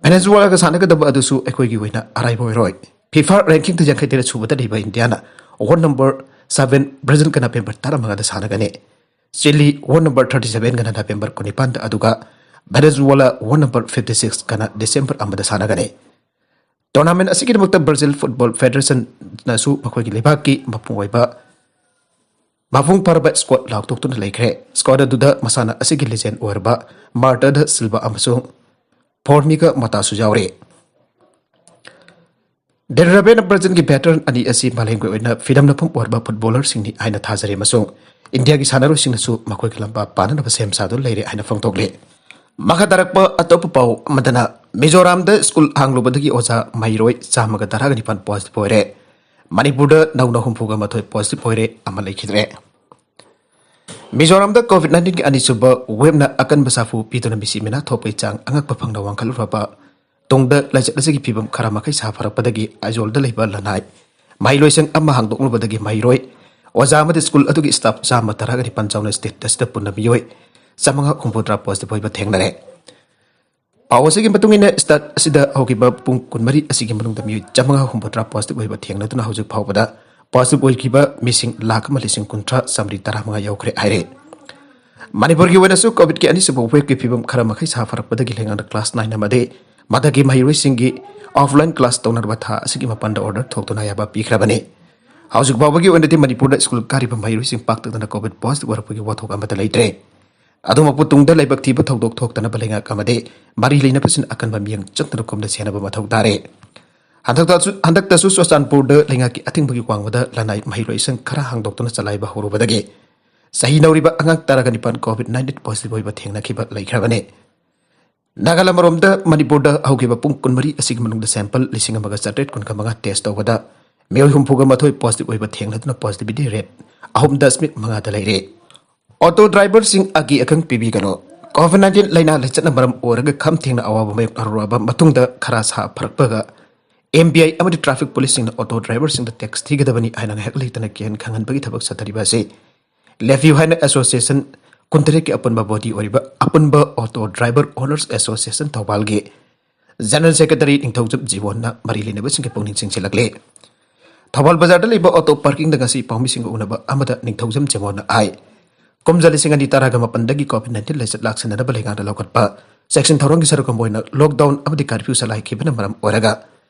ꯚꯦꯅꯦꯖꯨꯋꯥꯂꯥꯒ ꯁꯥꯟꯅꯒꯗꯕ ꯑꯗꯨꯁꯨ ꯑꯩꯈꯣꯏꯒꯤ ꯑꯣꯏꯅ ꯑꯔꯥꯏꯕ ꯑꯣꯏꯔꯣꯏ꯫ ꯐꯤꯐꯥ ꯔꯦꯡꯀꯤꯡꯗ ꯌꯥꯡꯈꯩ ꯇꯔꯦꯠ ꯁꯨꯕꯗ ꯂꯩꯕ ꯏꯟꯗꯤꯌꯥꯅ ꯋꯥꯔꯗ ꯅꯝꯕꯔ ꯁꯚꯦꯟ ꯕ꯭ꯔꯥꯖꯤꯜꯒ ꯅꯕꯦꯝꯕꯔ ꯇꯔꯥꯃꯉꯥꯗ ꯁꯥꯟꯅꯒꯅꯤ꯫ ꯆꯤꯂꯤ ꯋꯥꯔꯗ ꯅꯝꯕꯔ ꯊꯥꯔꯇꯤ ꯁꯚꯦꯟꯒꯅ ꯅꯕꯦꯝꯕꯔ ꯀꯨꯟꯅꯤꯄꯥꯟꯗ, ꯑꯗꯨꯒ ꯚꯦꯅꯦꯖꯨꯋꯥꯂꯥ ꯋꯥꯔꯗ ꯅꯝꯕꯔ ꯐꯤꯐꯇꯤ ꯁꯤꯛꯁꯀꯅ ꯗꯤꯁꯦꯝꯕꯔ ꯑꯃꯗ ꯁꯥꯟꯅꯒꯅꯤ꯫ ꯇꯣꯔꯅꯥꯃꯦꯟꯠ ꯑꯁꯤꯒꯤꯗꯃꯛꯇ ꯕ꯭ꯔꯥꯖꯤꯜ ꯐꯨꯠꯕꯣꯜ ꯐꯦꯗꯔꯦꯁꯟꯅꯁꯨ ꯃꯈꯣꯏꯒꯤ ꯂꯩꯕꯥꯛꯀꯤ ꯃꯄꯨꯡ ꯑꯣꯏꯕ, ꯃꯄꯨꯡ ꯐꯥꯔꯕ ꯁ꯭ꯀ꯭ꯋꯥꯗ ꯂꯥꯎꯊꯣꯛꯇꯨꯅ ꯂꯩꯈ꯭ꯔꯦ꯫ ꯁ꯭ꯀ꯭ꯋꯥꯗ ꯑꯗꯨꯗ ꯃꯁꯥꯟꯅ ꯑꯁꯤꯒꯤ ꯂꯤꯖꯦꯟ ꯑꯣꯏꯔꯕ ꯃꯥꯔꯇꯥ ꯗ ꯁꯤꯜꯚꯥ ꯑꯃꯁꯨꯡ ꯐꯣꯔꯃꯤꯒꯥ ꯃꯇꯥꯁꯨ ꯌꯥꯎꯔꯦ꯫ ꯗꯤꯟ ꯔꯥꯕꯦꯟꯅ ꯕ꯭ꯔꯥꯖꯤꯜꯒꯤ ꯚꯦꯇꯔꯟ ꯑꯅꯤ ꯑꯁꯤ ꯃꯥꯂꯦꯝꯒꯤ ꯑꯣꯏꯅ ꯐꯤꯂꯝ ꯅꯝꯐꯝ ꯑꯣꯏꯔꯕ ꯐꯨꯠꯕꯣꯂꯔꯁꯤꯡꯅꯤ ꯍꯥꯏꯅ ꯊꯥꯖꯔꯤ ꯑꯃꯁꯨꯡ ꯏꯟꯗꯤꯌꯥꯒꯤ ꯁꯥꯟꯅꯔꯣꯏꯁꯤꯡꯅꯁꯨ ꯃꯈꯣꯏꯒꯤ ꯂꯝꯕꯥ ꯄꯥꯅꯅꯕ ꯁꯦꯝ ꯁꯥꯗꯨꯅ ꯂꯩꯔꯦ ꯍꯥꯏꯅ ꯐꯣꯡꯗꯣꯛꯂꯤ꯫ ꯃꯈꯥ ꯇꯥꯔꯛꯄ ꯑꯇꯣꯞꯄ ꯄꯥꯎ ꯑꯃꯗꯅ, ꯃꯤꯖꯣꯔꯥꯝꯗ ꯁ꯭ꯀꯨꯜ ꯍꯥꯡꯂꯨꯕꯗꯒꯤ ꯑꯣꯖꯥ ꯃꯍꯩꯔꯣꯏ ꯆꯥꯝꯃꯒ ꯇꯔꯥꯒ ꯅꯤꯄꯥꯟ positive ꯑꯣꯏꯔꯦ꯫ ꯃꯅꯤꯄꯨꯔꯗ ꯅꯧꯅ ꯍꯨꯝꯐꯨꯒ ꯃꯥꯊꯣꯏ positive ꯑꯣꯏꯔꯦ, ꯑꯃ ꯂꯩꯈꯤꯗ꯭ꯔꯦ꯫ ꯃꯤꯖꯣꯔꯥꯝꯗ COVID nineteenꯒꯤ ꯑꯅꯤꯁꯨꯕ waveꯅ ꯑꯀꯟꯕ ꯁꯥꯐꯨ ꯄꯤꯗꯨꯅ ꯃꯤꯁꯤ ꯃꯤꯅꯥ ꯊꯣꯛꯄꯒꯤ ꯆꯥꯡ ꯑꯉꯛꯄ ꯐꯪꯅ ꯋꯥꯡꯈꯠꯂꯨꯔꯕ ꯇꯨꯡꯗ, ꯂꯥꯏꯆꯠ ꯑꯁꯤꯒꯤ ꯐꯤꯕꯝ ꯈꯔ ꯃꯈꯩ ꯁꯥꯐꯔꯛꯄꯗꯒꯤ ꯑꯥꯏꯖꯣꯜꯗ ꯂꯩꯕ ꯂꯅꯥꯏ ꯃꯍꯩꯂꯣꯏꯁꯪ ꯑꯃ ꯍꯥꯡꯗꯣꯛꯂꯨꯕꯗꯒꯤ ꯃꯍꯩꯔꯣꯏ, ꯑꯣꯖꯥ ꯑꯃꯗꯤ ꯁ꯭ꯀꯨꯜ ꯑꯗꯨꯒꯤ staff ꯆꯥꯝꯃ ꯇꯔꯥꯒ ꯅꯤꯄꯥꯟ ꯌꯥꯎꯅ state ꯑꯁꯤꯗ ꯄꯨꯟꯅ ꯃꯤꯑꯣꯏ ꯆꯥꯝꯃꯉꯥ ꯍꯨꯝꯐꯨꯇꯔꯥ positive ꯑꯣꯏꯕ ꯊꯦꯡꯅꯔꯦ꯫ ꯄꯥꯎ ꯑꯁꯤꯒꯤ ꯃꯇꯨꯡ ꯏꯟꯅ, state ꯑꯁꯤꯗ ꯍꯧꯈꯤꯕ ꯄꯨꯡ ꯀꯨꯟꯃꯔꯤ ꯑꯁꯤꯒꯤ ꯃꯅꯨꯡꯗ ꯃꯤꯑꯣꯏ ꯆꯥꯝꯃꯉꯥ ꯍꯨꯝꯐꯨꯇꯔꯥ positive ꯑꯣꯏꯕ ꯊꯦꯡꯅꯗꯨꯅ ꯍꯧꯖꯤꯛ ꯐꯥꯎꯕꯗ positive ꯑꯣꯏꯈꯤꯕ ꯃꯤꯁꯤꯡ ꯂꯥꯈ ꯑꯃ ꯂꯤꯁꯤꯡ ꯀꯨꯟꯊ꯭ꯔꯥ ꯆꯥꯃꯔꯤ ꯇꯔꯥꯃꯉꯥ ꯌꯧꯈ꯭ꯔꯦ ꯍꯥꯏꯔꯦ꯫ ꯃꯅꯤꯄꯨꯔꯒꯤ ꯑꯣꯏꯅꯁꯨ COVIDꯀꯤ ꯑꯅꯤꯁꯨꯕ waveꯀꯤ ꯐꯤꯕꯝ ꯈꯔ ꯃꯈꯩ ꯁꯥꯐꯔꯛꯄꯗꯒꯤ ꯂꯩꯉꯥꯛꯅ class nine ꯑꯃꯗꯤ ꯃꯊꯛꯀꯤ ꯃꯍꯩꯔꯣꯏꯁꯤꯡꯒꯤ offline class ꯇꯧꯅꯅꯕ ꯊꯥ ꯑꯁꯤꯒꯤ ꯃꯥꯄꯟꯗ order ꯊꯣꯛꯇꯨꯅ ꯑꯌꯥꯕ ꯄꯤꯈ꯭ꯔꯕꯅꯤ꯫ ꯍꯧꯖꯤꯛ ꯐꯥꯎꯕꯒꯤ ꯑꯣꯏꯅꯗꯤ ꯃꯅꯤꯄꯨꯔꯗ ꯁ꯭ꯀꯨꯜ ꯀꯥꯔꯤꯕ ꯃꯍꯩꯔꯣꯏꯁꯤꯡ ꯄꯥꯛꯇꯛꯅꯅ COVID positive ꯑꯣꯏꯔꯛꯄꯒꯤ ꯋꯥꯊꯣꯛ ꯑꯃꯠꯇ ꯂꯩꯇ꯭ꯔꯦ꯫ ꯑꯗꯨꯃꯛꯄꯨ ꯇꯨꯡꯗ ꯂꯥꯏꯕꯛ ꯊꯤꯕ ꯊꯧꯗꯣꯛ ꯊꯣꯛꯇꯅꯕ ꯂꯩꯉꯥꯛ ꯑꯃꯗꯤ ꯃꯔꯤ ꯂꯩꯅꯕꯁꯤꯡꯅ ꯑꯀꯟꯕ ꯃꯤꯠꯌꯦꯡ ꯆꯪꯗꯅ ꯀꯨꯞꯅ ꯁꯦꯟꯅꯕ ꯃꯊꯧ ꯇꯥꯔꯦ꯫ ꯍꯟꯗꯛꯇꯁꯨ, ꯍꯟꯗꯛꯇꯁꯨ ꯆꯨꯔꯆꯥꯟꯄꯨꯔꯗ ꯂꯩꯉꯥꯛꯀꯤ ꯑꯊꯤꯡꯕꯒꯤ ꯋꯥꯡꯃꯗ ꯂꯅꯥꯏ ꯃꯍꯩꯂꯣꯏꯁꯪ ꯈꯔ ꯍꯥꯡꯗꯣꯛꯇꯨꯅ ꯆꯂꯥꯏꯕ ꯍꯧꯔꯨꯕꯗꯒꯤ ꯆꯍꯤ ꯅꯧꯔꯤꯕ ꯑꯉꯥꯡ ꯇꯔꯥꯒ ꯅꯤꯄꯥꯟ COVID nineteen positive ꯑꯣꯏꯕ ꯊꯦꯡꯅꯈꯤꯕ ꯂꯩꯈ꯭ꯔꯕꯅꯤ꯫ ꯅꯥꯒꯥꯂꯝ ꯑꯃꯔꯣꯝꯗ ꯃꯅꯤꯄꯨꯔꯗ ꯍꯧꯈꯤꯕ ꯄꯨꯡ ꯀꯨꯟꯃꯔꯤ ꯑꯁꯤꯒꯤ ꯃꯅꯨꯡꯗ sample ꯂꯤꯁꯤꯡ ꯑꯃꯒ ꯆꯥꯇ꯭ꯔꯦꯠ ꯀꯨꯟꯒ ꯃꯉꯥ test ꯇꯧꯕꯗ ꯃꯤꯑꯣꯏ ꯍꯨꯝꯐꯨꯒ ꯃꯥꯊꯣꯏ positive ꯑꯣꯏꯕ ꯊꯦꯡꯅꯗꯨꯅ positivity rate ꯑꯍꯨꯝ ꯗꯁꯃꯤꯛ ꯃꯉꯥꯗ ꯂꯩꯔꯦ꯫ Auto driverꯁꯤꯡ ꯑꯀꯤ ꯑꯈꯪ ꯄꯤꯕꯤꯒꯅꯨ꯫ COVID nineteen ꯂꯥꯏꯅꯥ ꯂꯥꯏꯆꯠꯅ ꯃꯔꯝ ꯑꯣꯏꯔꯒ ꯈꯝ ꯊꯦꯡꯅ ꯑꯋꯥꯕ ꯃꯥꯌꯣꯛꯅꯔꯨꯔꯕ ꯃꯇꯨꯡꯗ ꯈꯔ ꯁꯥ ꯐꯔꯛꯄꯒ MVI ꯑꯃꯗꯤ traffic policeꯁꯤꯡꯅ auto driverꯁꯤꯡꯗ tax ꯊꯤꯒꯗꯕꯅꯤ ꯍꯥꯏꯅ ꯉꯥꯏꯍꯥꯛ ꯂꯩꯇꯅ ꯀꯤꯍꯟ ꯈꯪꯍꯟꯕꯒꯤ ꯊꯕꯛ ꯆꯠꯊꯔꯤꯕ ꯑꯁꯤ ꯂꯦꯞꯄꯤꯌꯨ ꯍꯥꯏꯅ association ꯀꯨꯟꯇꯔꯦꯠꯀꯤ ꯑꯄꯨꯟꯕ body ꯑꯣꯏꯔꯤꯕ ꯑꯄꯨꯟꯕ Auto Driver Owners Association ꯊꯧꯕꯥꯜꯒꯤ General Secretary ꯅꯤꯡꯊꯧꯖꯝ ꯖꯤꯕꯣꯟꯅ ꯃꯔꯤ ꯂꯩꯅꯕꯁꯤꯡꯒꯤ ꯄꯨꯛꯅꯤꯡ ꯆꯤꯡꯁꯤꯜꯂꯛꯂꯤ꯫ ꯊꯧꯕꯥꯜ ꯕꯖꯥꯔꯗ ꯂꯩꯕ auto parkingꯗ ꯉꯁꯤ ꯄꯥꯎꯃꯤꯁꯤꯡꯒ ꯎꯅꯕ ꯑꯃꯗ ꯅꯤꯡꯊꯧꯖꯝ ꯖꯤꯕꯣꯟꯅ ꯍꯥꯏ, ꯀꯨꯝꯖꯥ ꯂꯤꯁꯤꯡ ꯑꯅꯤ ꯇꯔꯥꯒ ꯃꯥꯄꯟꯗꯒꯤ COVID nineteen ꯂꯥꯏꯆꯠ ꯂꯥꯛꯁꯤꯟꯅꯅꯕ ꯂꯩꯉꯥꯛꯅ ꯂꯧꯈꯠꯄ ꯆꯦꯛꯁꯤꯟ ꯊꯧꯔꯥꯡꯒꯤ ꯁꯔꯨꯛ ꯑꯃ ꯑꯣꯏꯅ lockdown ꯑꯃꯗꯤ curfew ꯆꯂꯥꯏꯈꯤꯕꯅ ꯃꯔꯝ ꯑꯣꯏꯔꯒ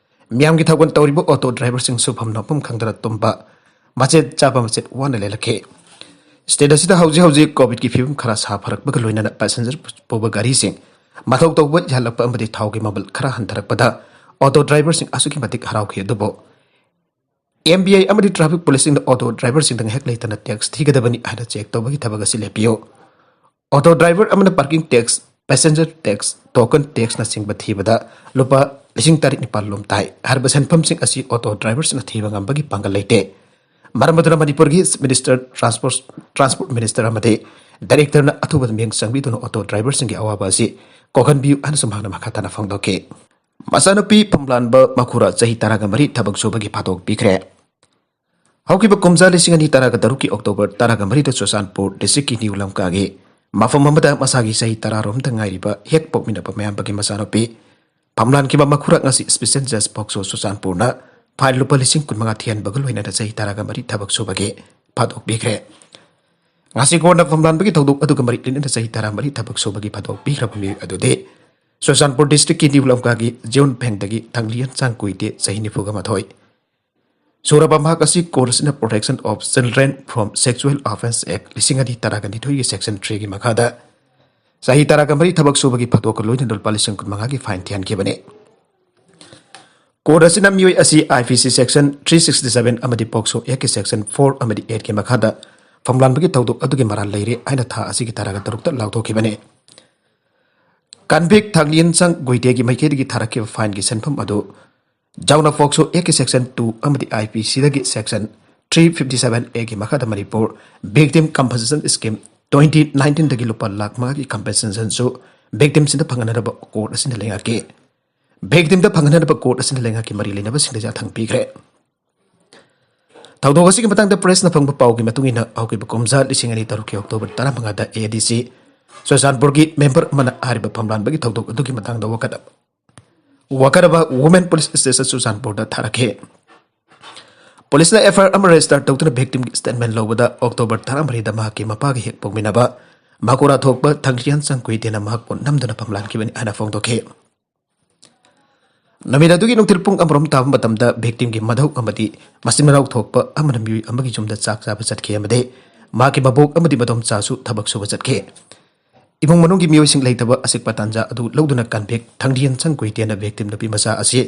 ꯃꯤꯌꯥꯝꯒꯤ ꯊꯧꯒꯜ ꯇꯧꯔꯤꯕ auto driverꯁꯤꯡ ꯁꯨꯐꯝ ꯅꯣꯝꯐꯝ ꯈꯪꯗꯅ ꯇꯨꯝꯕ, ꯃꯆꯦꯠ ꯆꯥꯕ ꯃꯆꯦꯠ ꯋꯥꯅ ꯂꯦꯜꯂꯛꯈꯤ꯫ State ꯑꯁꯤꯗ ꯍꯧꯖꯤꯛ ꯍꯧꯖꯤꯛ COVIDꯀꯤ ꯐꯤꯕꯝ ꯈꯔ ꯁꯥꯐꯔꯛꯄꯒ ꯂꯣꯏꯅꯅ passenger ꯄꯨꯕ ꯒꯥꯔꯤꯁꯤꯡ ꯃꯊꯧ ꯇꯧꯕ ꯌꯥꯍꯜꯂꯛꯄ ꯑꯃꯗꯤ ꯊꯥꯎꯒꯤ ꯃꯃꯜ ꯈꯔ ꯍꯟꯊꯔꯛꯄꯗ auto driverꯁꯤꯡ ꯑꯁꯨꯛꯀꯤ ꯃꯇꯤꯛ ꯍꯔꯥꯎꯈꯤ꯫ ꯑꯗꯨꯕꯨ ꯑꯦꯝ ꯕꯤ ꯑꯥꯏ ꯑꯃꯗꯤ ꯇ꯭ꯔꯥꯐꯤꯛ ꯄꯨꯂꯤꯁꯁꯤꯡꯅ ꯑꯣꯇꯣ ꯗ꯭ꯔꯥꯏꯚꯔꯁꯤꯡꯗ ꯉꯥꯏꯍꯥꯛ ꯂꯩꯇꯅ ꯇꯦꯛꯁ ꯊꯤꯒꯗꯕꯅꯤ ꯍꯥꯏꯅ ꯆꯦꯛ ꯇꯧꯕꯒꯤ ꯊꯕꯛ ꯑꯁꯤ ꯂꯦꯞꯄꯤꯌꯨ꯫ ꯑꯣꯇꯣ ꯗ꯭ꯔꯥꯏꯚꯔ ꯑꯃꯅ ꯄꯥꯔꯀꯤꯡ ꯇꯦꯛꯁ, ꯄꯦꯁꯦꯟꯖꯔ ꯇꯦꯛꯁ, ꯇꯣꯀꯟ ꯇꯦꯛꯁꯅꯆꯤꯡꯕ ꯊꯤꯕꯗ ꯂꯨꯄꯥ ꯂꯤꯁꯤꯡ ꯇꯔꯦꯠ ꯅꯤꯄꯥꯜ ꯂꯣꯝ ꯇꯥꯏ꯫ ꯍꯥꯏꯔꯤꯕ ꯁꯦꯟꯐꯝꯁꯤꯡ ꯑꯁꯤ ꯑꯣꯇꯣ ꯗ꯭ꯔꯥꯏꯚꯔꯁꯤꯡꯅ ꯊꯤꯕ ꯉꯝꯕꯒꯤ ꯄꯥꯡꯒꯜ ꯂꯩꯇꯦ꯫ ꯃꯔꯝ ꯑꯗꯨꯅ ꯃꯅꯤꯄꯨꯔꯒꯤ chief minister, transport, transport minister ꯑꯃꯗꯤ ꯗꯥꯏꯔꯦꯛꯇꯔꯅ ꯑꯊꯨꯕꯗ ꯃꯤꯠꯌꯦꯡ ꯆꯪꯕꯤꯗꯨꯅ ꯑꯣꯇꯣ ꯗ꯭ꯔꯥꯏꯚꯔꯁꯤꯡꯒꯤ ꯑꯋꯥꯕ ꯑꯁꯤ ꯀꯣꯛꯍꯟꯕꯤꯌꯨ ꯍꯥꯏꯅꯁꯨ ꯃꯍꯥꯛꯅ ꯃꯈꯥ ꯇꯥꯅ ꯐꯣꯡꯗꯣꯛꯈꯤ꯫ ꯃꯆꯥꯅꯨꯄꯤ ꯐꯝꯂꯥꯟꯕ ꯃꯈꯨꯔꯥ ꯆꯍꯤ ꯇꯔꯥꯒ ꯃꯔꯤ ꯊꯕꯛ ꯁꯨꯕꯒꯤ ꯐꯥꯗꯣꯛ ꯄꯤꯈ꯭ꯔꯦ꯫ ꯍꯧꯈꯤꯕ ꯀꯨꯝꯖꯥ ꯂꯤꯁꯤꯡ ꯑꯅꯤ ꯇꯔꯥꯒ ꯇꯔꯨꯛꯀꯤ ꯑꯣꯛꯇꯣꯕꯔ ꯇꯔꯥꯒ ꯃꯔꯤꯗ ꯆꯨꯔꯆꯥꯟꯄꯨꯔ ꯗꯤꯁꯇ꯭ꯔꯤꯛꯀꯤ ꯅ꯭ꯌꯨ ꯂꯝꯀꯥꯒꯤ ꯃꯐꯝ ꯑꯃꯗ ꯃꯁꯥꯒꯤ ꯆꯍꯤ ꯇꯔꯥꯔꯣꯝꯗ ꯉꯥꯏꯔꯤꯕ ꯍꯦꯛ ꯄꯣꯛꯃꯤꯟꯅꯕ ꯃꯌꯥꯝꯕꯒꯤ ꯃꯆꯥꯅꯨꯄꯤ ꯐꯝꯂꯥꯟꯈꯤꯕ ꯃꯈꯨꯔꯥ ꯉꯁꯤ ꯁ꯭ꯄꯦꯁꯦꯜ ꯖꯁ ꯄꯣꯛꯁꯣ ꯆꯨꯔꯆꯥꯟꯄꯨꯔꯅ ꯐꯥꯏꯟ ꯂꯨꯄꯥ ꯂꯤꯁꯤꯡ ꯀꯨꯟꯃꯉꯥ ꯊꯤꯍꯟꯕꯒ ꯂꯣꯏꯅꯅ ꯆꯍꯤ ꯇꯔꯥꯒ ꯃꯔꯤ ꯊꯕꯛ ꯁꯨꯕꯒꯤ ꯐꯥꯗꯣꯛ ꯄꯤꯈ꯭ꯔꯦ꯫ ꯉꯁꯤ ꯀꯣꯔꯠꯅ ꯐꯝꯂꯥꯟꯕꯒꯤ ꯊꯧꯗꯣꯛ ꯑꯗꯨꯒ ꯃꯔꯤ ꯂꯩꯅꯅ ꯆꯍꯤ ꯇꯔꯥꯃꯔꯤ ꯊꯕꯛ ꯁꯨꯕꯒꯤ ꯐꯥꯗꯣꯛ ꯄꯤꯈ꯭ꯔꯕ ꯃꯤꯑꯣꯏ ꯑꯗꯨꯗꯤ ꯆꯨꯔꯆꯥꯟꯄꯨꯔ ꯗꯤꯁꯇ꯭ꯔꯤꯛꯀꯤ ꯅ꯭ꯌꯨ ꯂꯝꯀꯥꯒꯤ ꯖꯤꯎꯟ ꯐꯦꯡꯗꯒꯤ ꯊꯪꯂꯤꯌꯟ ꯆꯥꯡꯀꯨꯏꯇꯦ, ꯆꯍꯤ ꯅꯤꯐꯨꯒ ꯃꯥꯊꯣꯏ, ꯁꯨꯔꯕ ꯃꯍꯥꯛ ꯑꯁꯤ ꯀꯣꯔꯠ ꯑꯁꯤꯅ Protection of Children from Sexual Offence Act ꯂꯤꯁꯤꯡ ꯑꯅꯤ ꯇꯔꯥꯒ ꯅꯤꯊꯣꯏꯒꯤ ꯁꯦꯛꯁꯟ ꯊ꯭ꯔꯤꯒꯤ ꯃꯈꯥꯗ ꯆꯍꯤ ꯇꯔꯥꯒ ꯃꯔꯤ ꯊꯕꯛ ꯁꯨꯕꯒꯤ ꯐꯥꯗꯣꯛꯀ ꯂꯣꯏꯅꯅ ꯂꯨꯄꯥ ꯂꯤꯁꯤꯡ ꯀꯨꯟꯃꯉꯥꯒꯤ ꯐꯥꯏꯟ ꯊꯤꯍꯟꯈꯤꯕꯅꯤ꯫ ꯀꯣꯔꯠ ꯑꯁꯤꯅ ꯃꯤꯑꯣꯏ ꯑꯁꯤ ꯑꯥꯏ ꯄꯤ ꯁꯤ ꯁꯦꯛꯁꯟ ꯊ꯭ꯔꯤ ꯁꯤꯛꯁꯇꯤ ꯁꯚꯦꯟ ꯑꯃꯗꯤ ꯄꯣꯛꯁꯣ ꯑꯦꯛꯀꯤ ꯁꯦꯛꯁꯟ ꯐꯣꯔ ꯑꯃꯗꯤ ꯑꯩꯠꯀꯤ ꯃꯈꯥꯗ ꯐꯝꯂꯥꯟꯕꯒꯤ ꯊꯧꯗꯣꯛ ꯑꯗꯨꯒꯤ ꯃꯔꯥꯜ ꯂꯩꯔꯦ ꯍꯥꯏꯅ ꯊꯥ ꯑꯁꯤꯒꯤ ꯇꯔꯥꯒ ꯇꯔꯨꯛꯇ ꯂꯥꯎꯊꯣꯛꯈꯤꯕꯅꯤ꯫ ꯀꯟꯚꯤꯛ ꯊꯥꯡꯂꯤꯌꯟ ꯆꯥꯡ ꯒꯨꯏꯇꯦꯒꯤ ꯃꯥꯏꯀꯩꯗꯒꯤ ꯊꯥꯔꯛꯈꯤꯕ ꯐꯥꯏꯟꯒꯤ ꯁꯦꯟꯐꯝ ꯑꯗꯨ ꯖꯥꯎꯅ ꯄꯣꯛꯁꯣ ꯑꯦꯛꯀꯤ ꯁꯦꯛꯁꯟ ꯇꯨ ꯑꯃꯗꯤ ꯑꯥꯏ ꯄꯤ ꯁꯤꯗꯒꯤ ꯁꯦꯛꯁꯟ ꯊ꯭ꯔꯤ ꯐꯤꯐꯇꯤ ꯁꯚꯦꯟ ꯑꯦꯒꯤ ꯃꯈꯥꯗ Manipur victim compensation scheme twenty ꯅꯥꯏꯟꯇꯤꯟꯗꯒꯤ ꯂꯨꯄꯥ ꯂꯥꯈ ꯃꯉꯥꯒꯤ ꯀꯝꯄꯦꯟꯁꯦꯁꯟꯁꯨ ꯚꯤꯛꯇꯤꯝꯁꯤꯡꯗ ꯐꯪꯍꯟꯅꯅꯕ ꯀꯣꯔꯠ ꯑꯁꯤꯅ ꯂꯩꯉꯥꯛꯀꯤ ꯚꯤꯛꯇꯤꯝꯗ ꯐꯪꯍꯟꯅꯅꯕ ꯀꯣꯔꯠ ꯑꯁꯤꯅ ꯂꯩꯉꯥꯛꯀꯤ ꯃꯔꯤ ꯂꯩꯅꯕꯁꯤꯡꯗ ꯌꯥꯊꯪ ꯄꯤꯈ꯭ꯔꯦ꯫ ꯊꯧꯗꯣꯛ ꯑꯁꯤꯒꯤ ꯃꯇꯥꯡꯗ ꯄ꯭ꯔꯦꯁꯅ ꯐꯪꯕ ꯄꯥꯎꯒꯤ ꯃꯇꯨꯡ ꯏꯟꯅ, ꯍꯧꯈꯤꯕ ꯀꯨꯝꯖꯥ ꯂꯤꯁꯤꯡ ꯑꯅꯤ ꯇꯔꯨꯛꯀꯤ ꯑꯣꯛꯇꯣꯕꯔ ꯇꯔꯥꯃꯉꯥꯗ ꯑꯦ ꯗꯤ ꯁꯤ ꯆꯨꯔꯆꯥꯟꯄꯨꯔꯒꯤ ꯃꯦꯝꯕꯔ ꯑꯃꯅ ꯍꯥꯏꯔꯤꯕ ꯐꯝꯂꯥꯟꯕꯒꯤ ꯊꯧꯗꯣꯛ ꯑꯗꯨꯒꯤ ꯃꯇꯥꯡꯗ ꯋꯥꯀꯠ ꯑꯃ, ꯋꯥꯀꯠ ꯑꯃ ꯋꯨꯃꯦꯟ ꯄꯨꯂꯤꯁ ꯁ꯭ꯇꯦꯁꯟ ꯆꯨꯔꯆꯥꯟꯄꯨꯔꯗ ꯊꯥꯔꯛꯈꯤ꯫ ꯄꯨꯂꯤꯁꯅ ꯑꯦꯐ ꯑꯥꯏ ꯑꯥꯔ ꯑꯃ ꯔꯦꯖꯤꯁꯇꯔ ꯇꯧꯗꯨꯅ ꯚꯤꯛꯇꯤꯝꯒꯤ ꯁ꯭ꯇꯦꯠꯃꯦꯟ ꯂꯧꯕꯗ ꯑꯣꯛꯇꯣꯕꯔ ꯇꯔꯥꯃꯔꯤꯗ ꯃꯍꯥꯛꯀꯤ ꯃꯄꯥꯒꯤ ꯍꯦꯛ ꯄꯣꯛꯃꯤꯟꯅꯕ ꯃꯀꯨꯔꯥ ꯊꯣꯛꯄ ꯊꯪꯖꯤꯌꯥꯟ ꯆꯪꯀꯨꯏꯇꯦꯅ ꯃꯍꯥꯛꯄꯨ ꯅꯝꯗꯨꯅ ꯐꯝꯂꯥꯟꯈꯤꯕꯅꯤ ꯍꯥꯏꯅ ꯐꯣꯡꯗꯣꯛꯈꯤ꯫ ꯅꯨꯃꯤꯠ ꯑꯗꯨꯒꯤ ꯅꯨꯡꯊꯤꯜ ꯄꯨꯡ ꯑꯃꯔꯣꯝ ꯇꯥꯕ ꯃꯇꯝꯗ ꯚꯤꯛꯇꯤꯝꯒꯤ ꯃꯙꯧ ꯑꯃꯗꯤ ꯃꯆꯤꯟ ꯃꯅꯥꯎ ꯊꯣꯛꯄ ꯑꯃꯅ ꯃꯤꯑꯣꯏ ꯑꯃꯒꯤ ꯌꯨꯝꯗ ꯆꯥꯛ ꯆꯥꯕ ꯆꯠꯈꯤ ꯑꯃꯗꯤ ꯃꯍꯥꯛꯀꯤ ꯃꯕꯣꯛ ꯑꯃꯗꯤ ꯃꯗꯣꯝꯆꯥꯁꯨ ꯊꯕꯛ ꯁꯨꯕ ꯆꯠꯈꯤ꯫ ꯏꯃꯨꯡ ꯃꯅꯨꯡꯒꯤ ꯃꯤꯑꯣꯏꯁꯤꯡ ꯂꯩꯇꯕ ꯑꯆꯤꯛꯄ ꯇꯥꯟꯖꯥ ꯑꯗꯨ ꯂꯧꯗꯨꯅ ꯀꯟꯚꯤꯛ ꯊꯪꯗꯤꯌꯟ ꯁꯪ ꯀꯨꯏꯇꯦꯟꯅ ꯚꯤꯛꯇꯤꯝ ꯅꯨꯄꯤ ꯃꯆꯥ ꯑꯁꯤ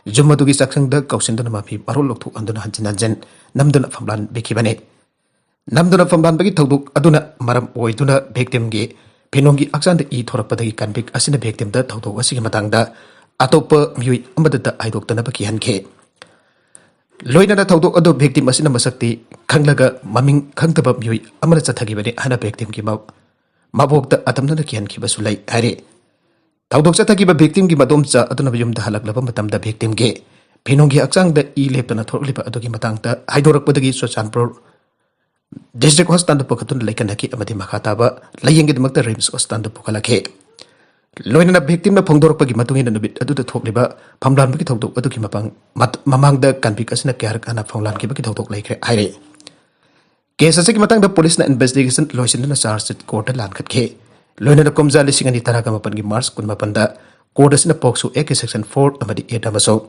ꯌꯨꯝ ꯑꯗꯨꯒꯤ ꯆꯥꯛꯁꯪꯗ ꯀꯧꯁꯤꯟꯗꯨꯅ ꯃꯐꯤ ꯃꯔꯣꯜ ꯂꯧꯊꯣꯛꯍꯟꯗꯨꯅ ꯍꯟꯖꯤꯟ ꯍꯟꯖꯤꯟ ꯅꯝꯗꯨꯅ ꯐꯝꯂꯥꯟꯕꯤꯈꯤꯕꯅꯤ꯫ ꯅꯝꯗꯨꯅ ꯐꯝꯂꯥꯟꯕꯒꯤ ꯊꯧꯗꯣꯛ ꯑꯗꯨꯅ ꯃꯔꯝ ꯑꯣꯏꯗꯨꯅ victimꯒꯤ ꯐꯤꯅꯣꯡꯒꯤ ꯍꯛꯆꯥꯡꯗ ꯏ ꯊꯣꯔꯛꯄꯗꯒꯤ convict ꯑꯁꯤꯅ victimꯗ ꯊꯧꯗꯣꯛ ꯑꯁꯤꯒꯤ ꯃꯇꯥꯡꯗ ꯑꯇꯣꯞꯄ ꯃꯤꯑꯣꯏ ꯑꯃꯗꯇ ꯍꯥꯏꯗꯣꯛꯇꯅꯕ ꯀꯤꯍꯟꯈꯤ꯫ ꯂꯣꯏꯅꯅ ꯊꯧꯗꯣꯛ ꯑꯗꯨ victim ꯑꯁꯤꯅ ꯃꯁꯛꯇꯤ ꯈꯪꯂꯒ ꯃꯃꯤꯡ ꯈꯪꯗꯕ ꯃꯤꯑꯣꯏ ꯑꯃꯅ ꯆꯠꯊꯈꯤꯕꯅꯤ ꯍꯥꯏꯅ victimꯒꯤ ꯃ-, ꯃꯕꯣꯛꯇ ꯑꯇꯝꯅꯅ ꯀꯤꯍꯟꯈꯤꯕꯁꯨ ꯂꯩ ꯍꯥꯏꯔꯤ꯫ ꯊꯧꯗꯣꯛ ꯆꯠꯊꯈꯤꯕ victimꯒꯤ ꯃꯗꯣꯝꯆꯥ ꯑꯗꯨꯅ ꯌꯨꯝꯗ ꯍꯜꯂꯛꯂꯕ ꯃꯇꯝꯗ victimꯒꯤ ꯐꯤꯅꯣꯡꯒꯤ ꯍꯛꯆꯥꯡꯗ ꯏ ꯂꯦꯞꯇꯅ ꯊꯣꯛꯂꯛꯂꯤꯕ ꯑꯗꯨꯒꯤ ꯃꯇꯥꯡꯗ ꯍꯥꯏꯗꯣꯔꯛꯄꯗꯒꯤ ꯆꯨꯔꯆꯥꯟꯄꯨꯔ district hospitalꯗ ꯄꯨꯈꯠꯇꯨꯅ ꯂꯩꯈꯠꯅꯈꯤ ꯑꯃꯗꯤ ꯃꯈꯥ ꯇꯥꯕ ꯂꯥꯌꯦꯡꯒꯤꯗꯃꯛꯇ RIMS hospitalꯗ ꯄꯨꯈꯠꯂꯛꯈꯤ꯫ ꯂꯣꯏꯅꯅ victimꯅ ꯐꯣꯡꯗꯣꯔꯛꯄꯒꯤ ꯃꯇꯨꯡ ꯏꯟꯅ ꯅꯨꯃꯤꯠ ꯑꯗꯨꯗ ꯊꯣꯛꯂꯤꯕ ꯐꯝꯂꯥꯟꯕꯒꯤ ꯊꯧꯗꯣꯛ ꯑꯗꯨꯒꯤ ꯃꯄꯥꯡ-, ꯃꯠ-, ꯃꯃꯥꯡꯗ convict ꯑꯁꯤꯅ ꯀꯌꯥꯔꯛ ꯍꯥꯟꯅ ꯐꯝꯂꯥꯟꯈꯤꯕꯒꯤ ꯊꯧꯗꯣꯛ ꯂꯩꯈ꯭ꯔꯦ ꯍꯥꯏꯔꯤ꯫ Case ꯑꯁꯤꯒꯤ ꯃꯇꯥꯡꯗ policeꯅ investigation ꯂꯣꯏꯁꯤꯟꯗꯨꯅ charge sheet courtꯇ ꯂꯥꯟꯈꯠꯈꯤ꯫ ꯂꯣꯏꯅꯅ ꯀꯨꯝꯖꯥ ꯂꯤꯁꯤꯡ ꯑꯅꯤ ꯇꯔꯥꯒ ꯃꯥꯄꯟꯒꯤ March ꯀꯨꯟꯃꯥꯄꯟꯗ court ꯑꯁꯤꯅ POCSO Act section four ꯑꯃꯗꯤ eight ꯑꯃꯁꯨꯡ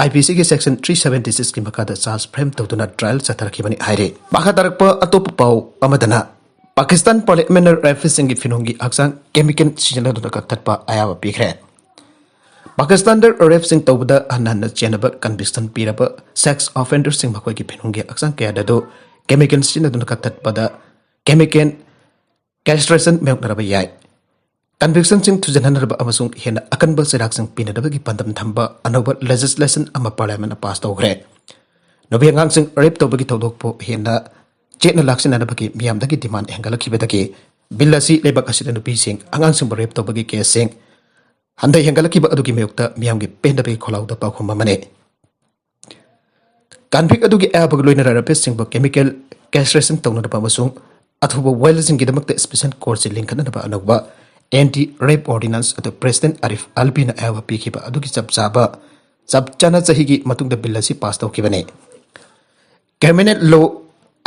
IPCꯒꯤ section three seventy sixꯀꯤ ꯃꯈꯥꯗ charge frame ꯇꯧꯗꯨꯅ trial ꯆꯠꯊꯔꯛꯈꯤꯕꯅꯤ ꯍꯥꯏꯔꯤ꯫ ꯃꯈꯥ ꯇꯥꯔꯛꯄ ꯑꯇꯣꯞꯄ ꯄꯥꯎ ꯑꯃꯗꯅ ꯄꯥꯀꯤꯁꯇꯥꯟ parliamentꯅ rapeꯁꯤꯡꯒꯤ ꯐꯤꯅꯣꯡꯒꯤ ꯍꯛꯆꯥꯡ chemical ꯁꯤꯖꯤꯟꯅꯗꯨꯅ ꯀꯛꯊꯠꯄ ꯑꯌꯥꯕ ꯄꯤꯈ꯭ꯔꯦ꯫ ꯄꯥꯀꯤꯁꯇꯥꯟꯗ rapeꯁꯤꯡ ꯇꯧꯕꯗ ꯍꯟꯅ ꯍꯟꯅ ꯆꯦꯟꯅꯕ conviction ꯄꯤꯔꯕ sex offenderꯁꯤꯡ ꯃꯈꯣꯏꯒꯤ ꯐꯤꯅꯣꯡꯒꯤ ꯍꯛꯆꯥꯡ ꯀꯌꯥꯗ ꯑꯗꯨ chemical ꯁꯤꯖꯤꯟꯅꯗꯨꯅ ꯀꯛꯊꯠꯄꯗ chemical castration ꯃꯥꯌꯣꯛꯅꯔꯕ ꯌꯥꯏ꯫ Convictionꯁꯤꯡ ꯊꯨꯖꯤꯟꯍꯟꯅꯕ ꯑꯃꯁꯨꯡ ꯍꯦꯟꯅ ꯑꯀꯟꯕ ꯆꯩꯔꯥꯛꯁꯤꯡ ꯄꯤꯅꯅꯕꯒꯤ ꯄꯥꯟꯗꯝ ꯊꯝꯕ ꯑꯅꯧꯕ legislation ꯑꯃ parliamentꯅ pass ꯇꯧꯈ꯭ꯔꯦ꯫ ꯅꯨꯄꯤ ꯑꯉꯥꯡꯁꯤꯡ rape ꯇꯧꯕꯒꯤ ꯊꯧꯗꯣꯛꯄꯨ ꯍꯦꯟꯅ ꯆꯦꯠꯅ ꯂꯥꯛꯁꯤꯟꯅꯅꯕꯒꯤ ꯃꯤꯌꯥꯝꯗꯒꯤ demand ꯍꯦꯟꯒꯠꯂꯛꯈꯤꯕꯗꯒꯤ bill ꯑꯁꯤ ꯂꯩꯕꯥꯛ ꯑꯁꯤꯗ ꯅꯨꯄꯤꯁꯤꯡ ꯑꯉꯥꯡꯁꯤꯡꯕꯨ rape ꯇꯧꯕꯒꯤ caseꯁꯤꯡ ꯍꯟꯊ ꯍꯦꯟꯒꯠꯂꯛꯈꯤꯕ ꯑꯗꯨꯒꯤ ꯃꯥꯌꯣꯛꯇ ꯃꯤꯌꯥꯝꯒꯤ ꯄꯦꯟꯗꯕꯒꯤ ꯈꯣꯜꯂꯥꯎꯗ ꯄꯥꯎꯈꯨꯝ ꯑꯃꯅꯤ꯫ Convict ꯑꯗꯨꯒꯤ ꯑꯌꯥꯕꯒ ꯂꯣꯏꯅꯅ rapistꯁꯤꯡꯕꯨ chemical castration ꯇꯧꯅꯅꯕ ꯑꯃꯁꯨꯡ ꯑꯊꯨꯕ ꯋꯥꯌꯦꯜꯁꯤꯡꯒꯤꯗꯃꯛꯇ special courtꯁꯤ ꯂꯤꯡꯈꯠꯅꯅꯕ ꯑꯅꯧꯕ anti rape ordinance ꯑꯗꯨ President ꯑꯥꯔꯤꯐ ꯑꯜꯕꯤꯅ ꯑꯌꯥꯕ ꯄꯤꯈꯤꯕ ꯑꯗꯨꯒꯤ ꯆꯞ ꯆꯥꯕ, ꯆꯞ ꯆꯥꯅ ꯆꯍꯤꯒꯤ ꯃꯇꯨꯡꯗ bill ꯑꯁꯤ pass ꯇꯧꯈꯤꯕꯅꯤ꯫ Criminal Law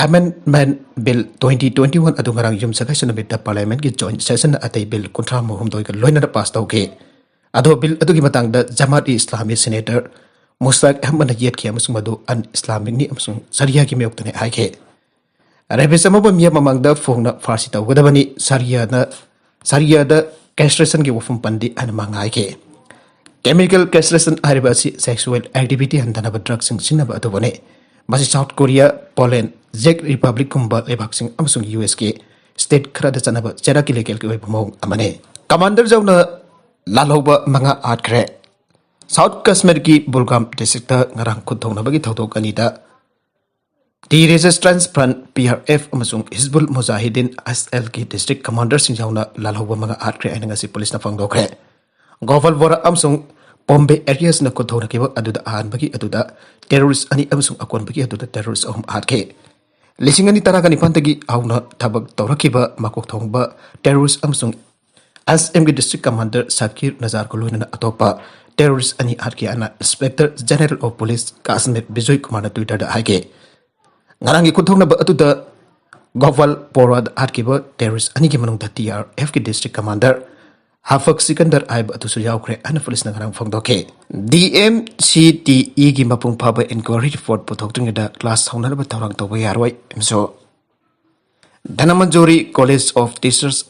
Amendment Bill twenty twenty-one ꯑꯗꯨ ꯉꯔꯥꯡ ꯌꯨꯝꯁꯀꯩꯁ ꯅꯨꯃꯤꯠꯇ parliamentꯀꯤ joint sessionꯅ ꯑꯇꯩ bill ꯀꯨꯟꯊ꯭ꯔꯥ ꯍꯨꯝꯗꯣꯏꯒ ꯂꯣꯏꯅꯅ pass ꯇꯧꯈꯤ꯫ ꯑꯗꯣ bill ꯑꯗꯨꯒꯤ ꯃꯇꯥꯡꯗ ꯖꯃꯥꯠ-ꯏ-ꯏꯁꯂꯥꯃꯤ senator ꯃꯨꯁꯇꯥꯛ ꯑꯍꯃꯗꯅ ꯌꯦꯠꯈꯤ ꯑꯃꯁꯨꯡ ꯃꯗꯨ un-Islamicꯅꯤ ꯑꯃꯁꯨꯡ ꯁꯔꯤꯌꯥꯒꯤ ꯃꯥꯌꯣꯛꯇꯅꯤ ꯍꯥꯏꯈꯤ꯫ Rapist ꯑꯃꯕꯨ ꯃꯤꯌꯥꯝ ꯃꯃꯥꯡꯗ ꯐꯣꯡꯅ ꯐꯥꯔꯁꯤ ꯇꯧꯒꯗꯕꯅꯤ, ꯁꯔꯤꯌꯥꯅ, ꯁꯔꯤꯌꯥꯗ castrationꯒꯤ ꯋꯥꯐꯝ ꯄꯟꯗꯦ ꯍꯥꯏꯅ ꯃꯍꯥꯛꯅ ꯍꯥꯏꯈꯤ꯫ Chemical castration ꯍꯥꯏꯔꯤꯕ ꯑꯁꯤ sexual activity ꯍꯟꯊꯅꯕ ꯗ꯭ꯔꯒꯁꯤꯡ ꯁꯤꯖꯤꯟꯅꯕ ꯑꯗꯨꯕꯨꯅꯤ꯫ ꯃꯁꯤ ꯁꯥꯎꯠ ꯀꯣꯔꯤꯌꯥ, ꯄꯣꯂꯦꯟ, ꯖꯦꯛ ꯔꯤꯄꯕ꯭ꯂꯤꯛꯀꯨꯝꯕ ꯂꯩꯕꯥꯛꯁꯤꯡ ꯑꯃꯁꯨꯡ ꯌꯨ ꯑꯦꯁꯀꯤ ꯁ꯭ꯇꯦꯠ ꯈꯔꯗ ꯆꯠꯅꯕ ꯆꯩꯔꯥꯛꯀꯤ ꯂꯩꯀꯦꯜꯒꯤ ꯑꯣꯏꯕ ꯃꯑꯣꯡ ꯑꯃꯅꯤ꯫ ꯀꯃꯥꯟꯗꯔ ꯖꯧꯅ ꯂꯥꯜꯍꯧꯕ ꯃꯉꯥ ꯍꯥꯠꯈ꯭ꯔꯦ꯫ ꯁꯥꯎꯠ ꯀꯁꯃꯤꯔꯒꯤ ꯕꯨꯜꯒꯥꯝ ꯗꯤꯁꯇ꯭ꯔꯤꯛꯇ ꯉꯔꯥꯡ ꯈꯨꯠ ꯊꯣꯡꯅꯕꯒꯤ ꯊꯧꯗꯣꯛ ꯑꯅꯤꯗ the resistance front, P R F, ꯑꯃꯁꯨꯡ ꯍꯤꯖꯕꯨꯜ ꯃꯨꯖꯥꯍꯤꯗꯤꯟ, ꯑꯦꯁ ꯑꯦꯜꯒꯤ ꯗꯤꯁꯇ꯭ꯔꯤꯛ ꯀꯃꯥꯟꯗꯔꯁꯤꯡ ꯌꯥꯎꯅ ꯂꯥꯜꯍꯧꯕ ꯃꯉꯥ ꯍꯥꯠꯈ꯭ꯔꯦ ꯍꯥꯏꯅ ꯉꯁꯤ ꯄꯨꯂꯤꯁꯅ ꯐꯣꯡꯗꯣꯛꯈ꯭ꯔꯦ꯫ ꯒꯣꯐꯜꯕꯣꯔꯥ ꯑꯃꯁꯨꯡ ꯄꯣꯝꯕꯦ ꯑꯦꯔꯤꯌꯥꯁꯅ ꯈꯨꯠꯊꯣꯛꯅꯈꯤꯕ ꯑꯗꯨꯗ ꯑꯍꯥꯟꯕꯒꯤ ꯑꯗꯨꯗ ꯇꯦꯔꯣꯔꯤꯁ ꯑꯅꯤ ꯑꯃꯁꯨꯡ ꯑꯀꯣꯟꯕꯒꯤ ꯑꯗꯨꯗ ꯇꯦꯔꯣꯔꯤꯁ ꯑꯍꯨꯝ ꯍꯥꯠꯈꯤ꯫ ꯂꯤꯁꯤꯡ ꯑꯅꯤ ꯇꯔꯥꯒ ꯅꯤꯄꯥꯟꯗꯒꯤ ꯍꯧꯅ ꯊꯕꯛ ꯇꯧꯔꯛꯈꯤꯕ ꯃꯀꯣꯛ ꯊꯣꯡꯕ ꯇꯦꯔꯣꯔꯤꯁ ꯑꯃꯁꯨꯡ ꯑꯦꯁ ꯑꯦꯝꯒꯤ ꯗꯤꯁꯇ꯭ꯔꯤꯛ ꯀꯃꯥꯟꯗꯔ ꯁꯀꯤꯔ ꯅꯖꯥꯔꯒ ꯂꯣꯏꯅꯅ ꯑꯇꯣꯞꯄ ꯇꯦꯔꯣꯔꯤꯁ ꯑꯅꯤ ꯍꯥꯠꯈꯤ ꯍꯥꯏꯅ inspector general of police Kashmir Bijoy ꯀꯨꯃꯥꯔꯅ ꯇ꯭ꯋꯤꯇꯔꯗ ꯍꯥꯏꯈꯤ꯫ ꯉꯔꯥꯡꯒꯤ ꯈꯨꯠꯊꯣꯛꯅꯕ ꯑꯗꯨꯗ ꯒꯣꯐꯜ ꯄꯣꯔꯥꯗ ꯍꯥꯠꯈꯤꯕ ꯇꯦꯔꯣꯔꯤꯁ ꯑꯅꯤꯒꯤ ꯃꯅꯨꯡꯗ T R ꯑꯦꯐꯀꯤ district commander ꯍꯥꯐꯛ Sikandar ꯍꯥꯏꯕ ꯑꯗꯨꯁꯨ ꯌꯥꯎꯈ꯭ꯔꯦ ꯍꯥꯏꯅ ꯄꯨꯂꯤꯁꯅ ꯉꯔꯥꯡ ꯐꯣꯡꯗꯣꯛꯈꯤ꯫ ꯗꯤ ꯑꯦꯝ ꯁꯤ ꯇꯤ ꯏꯒꯤ ꯃꯄꯨꯡ ꯐꯥꯕ ꯏꯟꯀ꯭ꯋꯥꯏꯔꯤ ꯔꯤꯄꯣꯔꯠ ꯄꯨꯊꯣꯛꯇ꯭ꯔꯤꯉꯩꯗ ꯀ꯭ꯂꯥꯁ ꯍꯧꯅꯅꯕ ꯊꯧꯔꯥꯡ ꯇꯧꯕ ꯌꯥꯔꯣꯏ꯫ ꯑꯦꯝꯁꯨ Dhanamanjuri college of teachers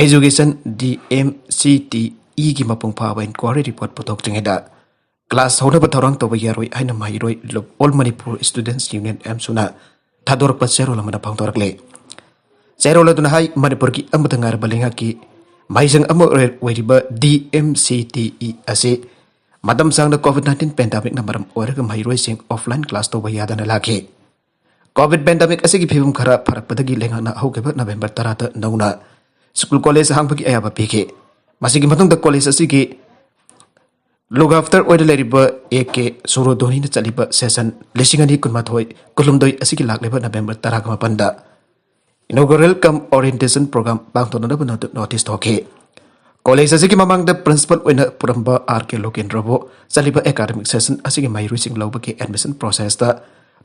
education, D M C T ꯏꯒꯤ ꯃꯄꯨꯡ ꯐꯥꯕ ꯏꯟꯀ꯭ꯋꯥꯏꯔꯤ ꯔꯤꯄꯣꯔꯠ ꯄꯨꯊꯣꯛꯇ꯭ꯔꯤꯉꯩꯗ ꯀ꯭ꯂꯥꯁ ꯍꯧꯅꯕ ꯊꯧꯔꯥꯡ ꯇꯧꯕ ꯌꯥꯔꯣꯏ ꯍꯥꯏꯅ ꯃꯍꯩꯔꯣꯏ ꯂꯨꯞ ꯑꯣꯜ ꯃꯅꯤꯄꯨꯔ ꯁ꯭ꯇꯨꯗꯦꯟꯠꯁ ꯌꯨꯅꯤꯌꯟ, ꯑꯦꯝꯁꯨꯅ ꯊꯥꯗꯣꯔꯛꯄ ꯆꯦꯔꯣꯜ ꯑꯃꯗ ꯐꯣꯡꯗꯣꯔꯛꯂꯤ꯫ ꯆꯦꯔꯣꯜ ꯑꯗꯨꯅ ꯍꯥꯏ, ꯃꯅꯤꯄꯨꯔꯒꯤ ꯑꯃꯠꯇ ꯉꯥꯏꯔꯕ ꯂꯩꯉꯥꯛꯀꯤ ꯃꯍꯩꯁꯪ ꯑꯃ ꯑꯣꯏꯔ-, ꯑꯣꯏꯔꯤꯕ ꯗꯤ ꯑꯦꯝ ꯁꯤ ꯇꯤ ꯏ ꯑꯁꯤ ꯃꯇꯝ ꯁꯥꯡꯅ ꯀꯣꯚꯤꯗ ꯅꯥꯏꯟꯇꯤꯟ ꯄꯦꯟꯗꯥꯃꯤꯛꯅ ꯃꯔꯝ ꯑꯣꯏꯔꯒ ꯃꯍꯩꯔꯣꯏꯁꯤꯡ ꯑꯣꯐꯂꯥꯏꯟ ꯀ꯭ꯂꯥꯁ ꯇꯧꯕ ꯌꯥꯗꯅ ꯂꯥꯛꯈꯤ꯫ ꯀꯣꯚꯤꯗ ꯄꯦꯟꯗꯥꯃꯤꯛ ꯑꯁꯤꯒꯤ ꯐꯤꯕꯝ ꯈꯔ ꯐꯔꯛꯄꯗꯒꯤ ꯂꯩꯉꯥꯛꯅ ꯍꯧꯈꯤꯕ ꯅꯕꯦꯝꯕꯔ ꯇꯔꯥꯗ ꯅꯧꯅ ꯁ꯭ꯀꯨꯜ ꯀꯣꯂꯦꯖ ꯍꯥꯡꯕꯒꯤ ꯑꯌꯥꯕ ꯄꯤꯈꯤ꯫ ꯃꯁꯤꯒꯤ ꯃꯇꯨꯡꯗ ꯀꯣꯂꯦꯖ ꯑꯁꯤꯒꯤ ꯂꯨꯛ ꯑꯥꯐꯇꯔ ꯑꯣꯏꯅ ꯂꯩꯔꯤꯕ ꯑꯦ ꯀꯦ ꯁꯣꯔꯣꯗꯣꯅꯤꯅ ꯆꯠꯂꯤꯕ ꯁꯦꯁꯟ ꯂꯤꯁꯤꯡ ꯑꯅꯤ ꯀꯨꯟꯃꯥꯊꯣꯏ ꯀꯨꯟꯍꯨꯝꯗꯣꯏ ꯑꯁꯤꯒꯤ ꯂꯥꯛꯂꯤꯕ ꯅꯕꯦꯝꯕꯔ ꯇꯔꯥꯒ ꯃꯥꯄꯟꯗ inaugural cum orientation program ꯄꯥꯡꯊꯣꯛꯅꯅꯕ ꯅꯣꯇꯤ-, ꯅꯣꯇꯤꯁ ꯊꯣꯛꯈꯤ꯫ ꯀꯣꯂꯦꯖ ꯑꯁꯤꯒꯤ ꯃꯃꯥꯡꯗ ꯄ꯭ꯔꯤꯟꯁꯤꯄꯜ ꯑꯣꯏꯅ ꯄꯨꯔꯝꯕ ꯑꯥꯔ ꯀꯦ ꯂꯣꯀꯦꯟꯗ꯭ꯔꯕꯨ ꯆꯠꯂꯤꯕ ꯑꯦꯀꯥꯗꯃꯤꯛ ꯁꯦꯁꯟ ꯑꯁꯤꯒꯤ ꯃꯍꯩꯔꯣꯏꯁꯤꯡ ꯂꯧꯕꯒꯤ ꯑꯦꯗꯃꯤꯁꯟ ꯄ꯭ꯔꯣꯁꯦꯁꯇ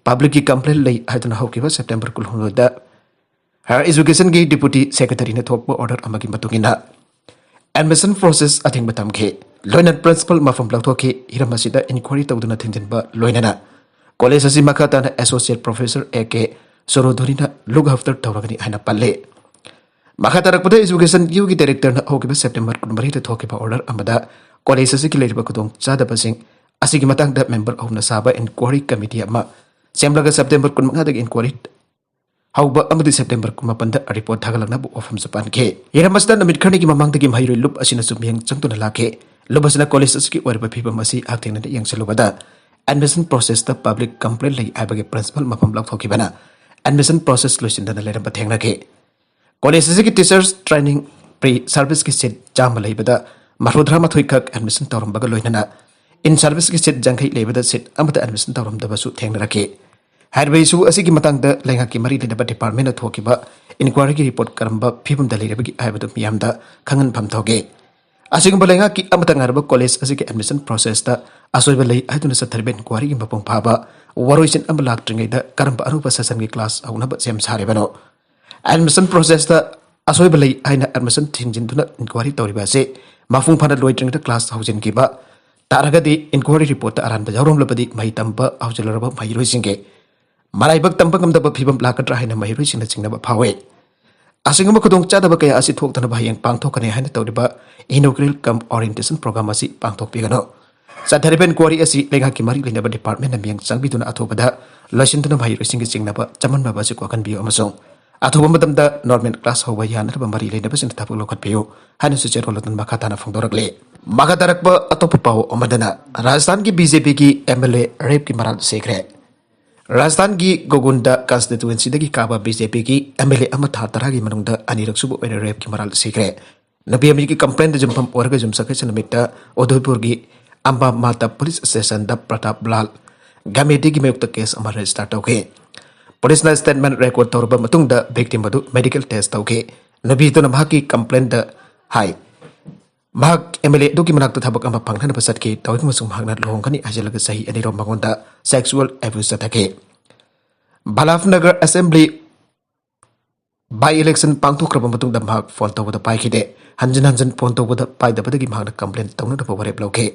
ꯄꯕ꯭ꯂꯤꯛꯀꯤ ꯀꯝꯄ꯭ꯂꯦꯟ ꯂꯩ ꯍꯥꯏꯗꯨꯅ ꯍꯧꯈꯤꯕ ꯁꯦꯞꯇꯦꯝꯕꯔ ꯀꯨꯟꯍꯨꯝꯗꯣꯏꯗ ꯍꯥꯌꯔ ꯑꯦꯖꯨꯀꯦꯁꯟꯒꯤ ꯗꯤꯄꯨꯇꯤ ꯁꯦꯀ꯭ꯔꯦꯇꯔꯤꯅ ꯊꯣꯛꯄ ꯑꯣꯔꯗꯔ ꯑꯃꯒꯤ ꯃꯇꯨꯡ ꯏꯟꯅ ꯑꯦꯗꯃꯤꯁꯟ ꯄ꯭ꯔꯣꯁꯦꯁ ꯑꯊꯤꯡꯕ ꯊꯝꯈꯤ꯫ ꯂꯣꯏꯅꯅ ꯄ꯭ꯔꯤꯟꯁꯤꯄꯜ ꯃꯐꯝ ꯂꯧꯊꯣꯛꯈꯤ꯫ ꯍꯤꯔꯝ ꯑꯁꯤꯗ ꯏꯟꯀ꯭ꯋꯥꯏꯔꯤ ꯇꯧꯗꯨꯅ ꯊꯤꯡꯖꯤꯟꯕ ꯂꯣꯏꯅꯅ ꯀꯣꯂꯦꯖ ꯑꯁꯤ ꯃꯈꯥ ꯇꯥꯅ ꯑꯦꯁꯣꯁꯤꯌꯦꯠ ꯄ꯭ꯔꯣꯐꯦꯁꯔ ꯑꯦ ꯀꯦ ꯁꯣꯔꯣꯗꯣꯔꯤꯅ ꯂꯨꯛ ꯑꯥꯐꯇꯔ ꯇꯧꯔꯒꯅꯤ ꯍꯥꯏꯅ ꯄꯜꯂꯤ꯫ ꯃꯈꯥ ꯇꯥꯔꯛꯄꯗ ꯑꯦꯖꯨꯀꯦꯁꯟ ꯌꯨꯒꯤ ꯗꯥꯏꯔꯦꯛꯇꯔꯅ ꯍꯧꯈꯤꯕ ꯁꯦꯞꯇꯦꯝꯕꯔ ꯀꯨꯟꯃꯔꯤꯗ ꯊꯣꯛꯈꯤꯕ ꯑꯣꯔꯗꯔ ꯑꯃꯗ ꯀꯣꯂꯦꯖ ꯑꯁꯤꯒꯤ ꯂꯩꯔꯤꯕ ꯈꯨꯗꯣꯡꯆꯥꯗꯕꯁꯤꯡ ꯑꯁꯤꯒꯤ ꯃꯇꯥꯡꯗ ꯃꯦꯝꯕꯔ ꯑꯍꯨꯝꯅ ꯁꯥꯕ ꯏꯟꯀ꯭ꯋꯥꯔꯤ ꯀꯃꯤꯇꯤ ꯑꯃ ꯁꯦꯝꯂꯒ ꯁꯦꯞꯇꯦꯝꯕꯔ ꯀꯨꯟꯃꯉꯥꯗꯒꯤ ꯏꯟꯀ꯭ꯋꯥꯔꯤ ꯍꯧꯕ ꯑꯃꯗꯤ ꯁꯦꯞꯇꯦꯝꯕꯔ ꯀꯨꯟꯃꯥꯄꯟꯗ ꯔꯤꯄꯣꯔꯠ ꯊꯥꯒꯠꯂꯛꯅꯕ ꯋꯥꯐꯝꯁꯨ ꯄꯥꯟꯈꯤ꯫ ꯍꯤꯔꯝ ꯑꯁꯤꯗ ꯅꯨꯃꯤꯠ ꯈꯔꯅꯤꯒꯤ ꯃꯃꯥꯡꯗꯒꯤ ꯃꯍꯩꯔꯣꯏ ꯂꯨꯞ ꯑꯁꯤꯅꯁꯨ ꯃꯤꯠꯌꯦꯡ ꯆꯪꯗꯨꯅ ꯂꯥꯛꯈꯤ꯫ ꯂꯨꯞ ꯑꯁꯤꯅ ꯀꯣꯂꯦꯖ ꯑꯁꯤꯒꯤ ꯑꯣꯏꯔꯤꯕ ꯐꯤꯕꯝ ꯑꯁꯤ ꯍꯛꯊꯦꯡꯅꯅ ꯌꯦꯡꯁꯤꯜꯂꯨꯕꯗ admission process ꯇ public complaint ꯂꯩ ꯍꯥꯏꯕꯒꯤ principal ꯃꯐꯝ ꯂꯧꯊꯣꯛꯈꯤꯕꯅ admission process ꯂꯣꯏꯁꯤꯟꯗꯅ ꯂꯩꯔꯝꯕ ꯊꯦꯡꯅꯈꯤ꯫ ꯀꯣꯂꯦꯖ ꯑꯁꯤꯒꯤ teachers training pre service ꯀꯤ seat ꯆꯥꯝꯃ ꯂꯩꯕꯗ ꯃꯔꯐꯨꯇꯔꯥ ꯃꯥꯊꯣꯏ ꯈꯛ admission ꯇꯧꯔꯝꯕꯒ ꯂꯣꯏꯅꯅ in service ꯀꯤ seat ꯌꯥꯡꯈꯩ ꯂꯩꯕꯗ seat ꯑꯃꯠꯇ admission ꯇꯧꯔꯝꯗꯕꯁꯨ ꯊꯦꯡꯅꯔꯛꯈꯤ꯫ ꯍꯥꯏꯔꯤꯕ issue ꯑꯁꯤꯒꯤ ꯃꯇꯥꯡꯗ ꯂꯩꯉꯥꯛꯀꯤ ꯃꯔꯤ ꯂꯩꯅꯕ department ꯅ ꯊꯣꯛꯈꯤꯕ inquiry ꯒꯤ report ꯀꯔꯝꯕ ꯐꯤꯕꯝꯗ ꯂꯩꯔꯕꯒꯦ ꯍꯥꯏꯕꯗꯨ ꯃꯤꯌꯥꯝꯗ ꯈꯪꯍꯟꯐꯝ ꯊꯣꯛꯈꯤ꯫ ꯑꯁꯤꯒꯨꯝꯕ ꯂꯩꯉꯥꯛꯀꯤ ꯑꯃꯠꯇ ꯉꯥꯏꯔꯕ ꯀꯣꯂꯦꯖ ꯑꯁꯤꯒꯤ admission process ꯇ ꯑꯁꯣꯏꯕ ꯂꯩ ꯍꯥꯏꯗꯨꯅ ꯆꯠꯊꯔꯤꯕ inquiry ꯒꯤ ꯃꯄꯨꯡ ꯐꯥꯕ ꯋꯥꯔꯣꯏꯁꯤꯟ ꯑꯃ ꯂꯥꯛꯇ꯭ꯔꯤꯉꯩꯗ ꯀꯔꯝꯕ ꯑꯅꯧꯕ session ꯒꯤ class ꯍꯧꯅꯕ ꯁꯦꯝ ꯁꯥꯔꯤꯕꯅꯣ? Admission process ꯇ ꯑꯁꯣꯏꯕ ꯂꯩ ꯍꯥꯏꯅ admission ꯊꯤꯡꯖꯤꯟꯗꯨꯅ inquiry ꯇꯧꯔꯤꯕ ꯑꯁꯤ ꯃꯄꯨꯡ ꯐꯥꯅ ꯂꯣꯏꯗ꯭ꯔꯤꯉꯩꯗ class ꯍꯧꯖꯤꯟꯈꯤꯕ ꯇꯥꯔꯒꯗꯤ, inquiry report ꯇ ꯑꯔꯥꯟꯕ ꯌꯥꯎꯔꯝꯂꯕꯗꯤ ꯃꯍꯩ ꯇꯝꯕ ꯍꯧꯖꯤꯜꯂꯔꯕ ꯃꯍꯩꯔꯣꯏꯁꯤꯡꯒꯤ ꯃꯔꯥꯏꯕꯛ ꯇꯝꯕ ꯉꯝꯗꯕ ꯐꯤꯕꯝ ꯂꯥꯛꯀꯗ꯭ꯔꯥ ꯍꯥꯏꯅ ꯃꯍꯩꯔꯣꯏꯁꯤꯡꯅ ꯆꯤꯡꯅꯕ ꯐꯥꯎꯏ꯫ ꯑꯁꯤꯒꯨꯝꯕ ꯈꯨꯗꯣꯡꯆꯥꯗꯕ ꯀꯌꯥ ꯑꯁꯤ ꯊꯣꯛꯇꯅꯕ ꯍꯌꯦꯡ ꯄꯥꯡꯊꯣꯛꯀꯅꯤ ꯍꯥꯏꯅ ꯇꯧꯔꯤꯕ inaugural cum orientation program ꯑꯁꯤ ꯄꯥꯡꯊꯣꯛꯄꯤꯒꯅꯨ꯫ ꯆꯠꯊꯔꯤꯕ inquiry ꯑꯁꯤ ꯂꯩꯉꯥꯛꯀꯤ ꯃꯔꯤ ꯂꯩꯅꯕ department ꯅ ꯃꯤꯠꯌꯦꯡ ꯆꯪꯕꯤꯗꯨꯅ ꯑꯊꯨꯕꯗ ꯂꯣꯏꯁꯤꯟꯗꯨꯅ ꯃꯍꯩꯔꯣꯏꯁꯤꯡꯒꯤ ꯆꯤꯡꯅꯕ ꯆꯃꯝꯅꯕ ꯑꯁꯤ ꯀꯣꯛꯍꯟꯕꯤꯌꯨ ꯑꯃꯁꯨꯡ ꯑꯊꯨꯕ ꯃꯇꯝꯗ normal class ꯍꯧꯕ ꯌꯥꯅꯅꯕ ꯃꯔꯤ ꯂꯩꯅꯕꯁꯤꯡꯅ ꯊꯕꯛ ꯂꯧꯈꯠꯄꯤꯌꯨ ꯍꯥꯏꯅꯁꯨ ꯆꯦꯔꯣꯜ ꯑꯗꯨꯅ ꯃꯈꯥ ꯇꯥꯅ ꯐꯣꯡꯗꯣꯔꯛꯂꯤ꯫ ꯃꯈꯥ ꯇꯥꯔꯛꯄ ꯑꯇꯣꯞꯄ ꯄꯥꯎ ꯑꯃꯗꯅ, ꯔꯥꯖꯁꯊꯥꯟꯒꯤ BJP ꯒꯤ MLA rape ꯀꯤ ꯃꯔꯥꯜ ꯁꯤꯈ꯭ꯔꯦ꯫ ꯔꯥꯖꯁꯊꯥꯟꯒꯤ ꯒꯣꯒꯨꯟꯗ constituency ꯗꯒꯤ ꯀꯥꯕ BJP ꯒꯤ MLA ꯑꯃ ꯊꯥ ꯇꯔꯥꯒꯤ ꯃꯅꯨꯡꯗ ꯑꯅꯤꯔꯛ ꯁꯨꯕ ꯑꯣꯏꯅ rape ꯀꯤ ꯃꯔꯥꯜ ꯁꯤꯈ꯭ꯔꯦ꯫ ꯅꯨꯄꯤ ꯑꯃꯒꯤ complaint ꯗ ꯌꯨꯝꯐꯝ ꯑꯣꯏꯔꯒ ꯌꯨꯝꯁꯀꯩꯁ ꯅꯨꯃꯤꯠꯇ ꯎꯗꯣꯏꯄꯨꯔꯒꯤ ꯑꯝꯕꯥ ꯃꯥꯇꯥ police station ꯗ ꯄ꯭ꯔꯇꯥꯞ ꯂꯥꯜ ꯒꯃꯦꯗꯤꯒꯤ ꯃꯥꯌꯣꯛꯇ case ꯑꯃ register ꯇꯧꯈꯤ꯫ Police ꯅ statement record ꯇꯧꯔꯕ ꯃꯇꯨꯡꯗ victim ꯑꯗꯨ medical test ꯇꯧꯈꯤ꯫ ꯅꯨꯄꯤꯗꯨꯅ ꯃꯍꯥꯛꯀꯤ complaint ꯗ ꯍꯥꯏ, ꯃꯍꯥꯛ MLA ꯑꯗꯨꯒꯤ ꯃꯅꯥꯛꯇ ꯊꯕꯛ ꯑꯃ ꯐꯪꯅꯅꯕ ꯆꯠꯈꯤ꯫ ꯇꯧꯏꯒꯨꯝꯕꯁꯨꯡ ꯃꯍꯥꯛꯅ ꯂꯨꯍꯣꯡꯒꯅꯤ ꯍꯥꯏꯖꯤꯜꯂꯒ ꯆꯍꯤ ꯑꯅꯤꯔꯣꯝ ꯃꯉꯣꯟꯗ sexual abuse ꯆꯠꯊꯈꯤ꯫ ꯕꯂꯥꯐ Nagar assembly by election ꯄꯥꯡꯊꯣꯛꯈ꯭ꯔꯕ ꯃꯇꯨꯡꯗ ꯃꯍꯥꯛ phone ꯇꯧꯕꯗ ꯄꯥꯏꯈꯤꯗꯦ꯫ ꯍꯟꯖꯤꯟ ꯍꯟꯖꯤꯟ phone ꯇꯧꯕꯗ ꯄꯥꯏꯗꯕꯗꯒꯤ ꯃꯍꯥꯛꯅ complaint ꯇꯧꯅꯅꯕ ꯋꯥꯔꯦꯞ ꯂꯧꯈꯤ꯫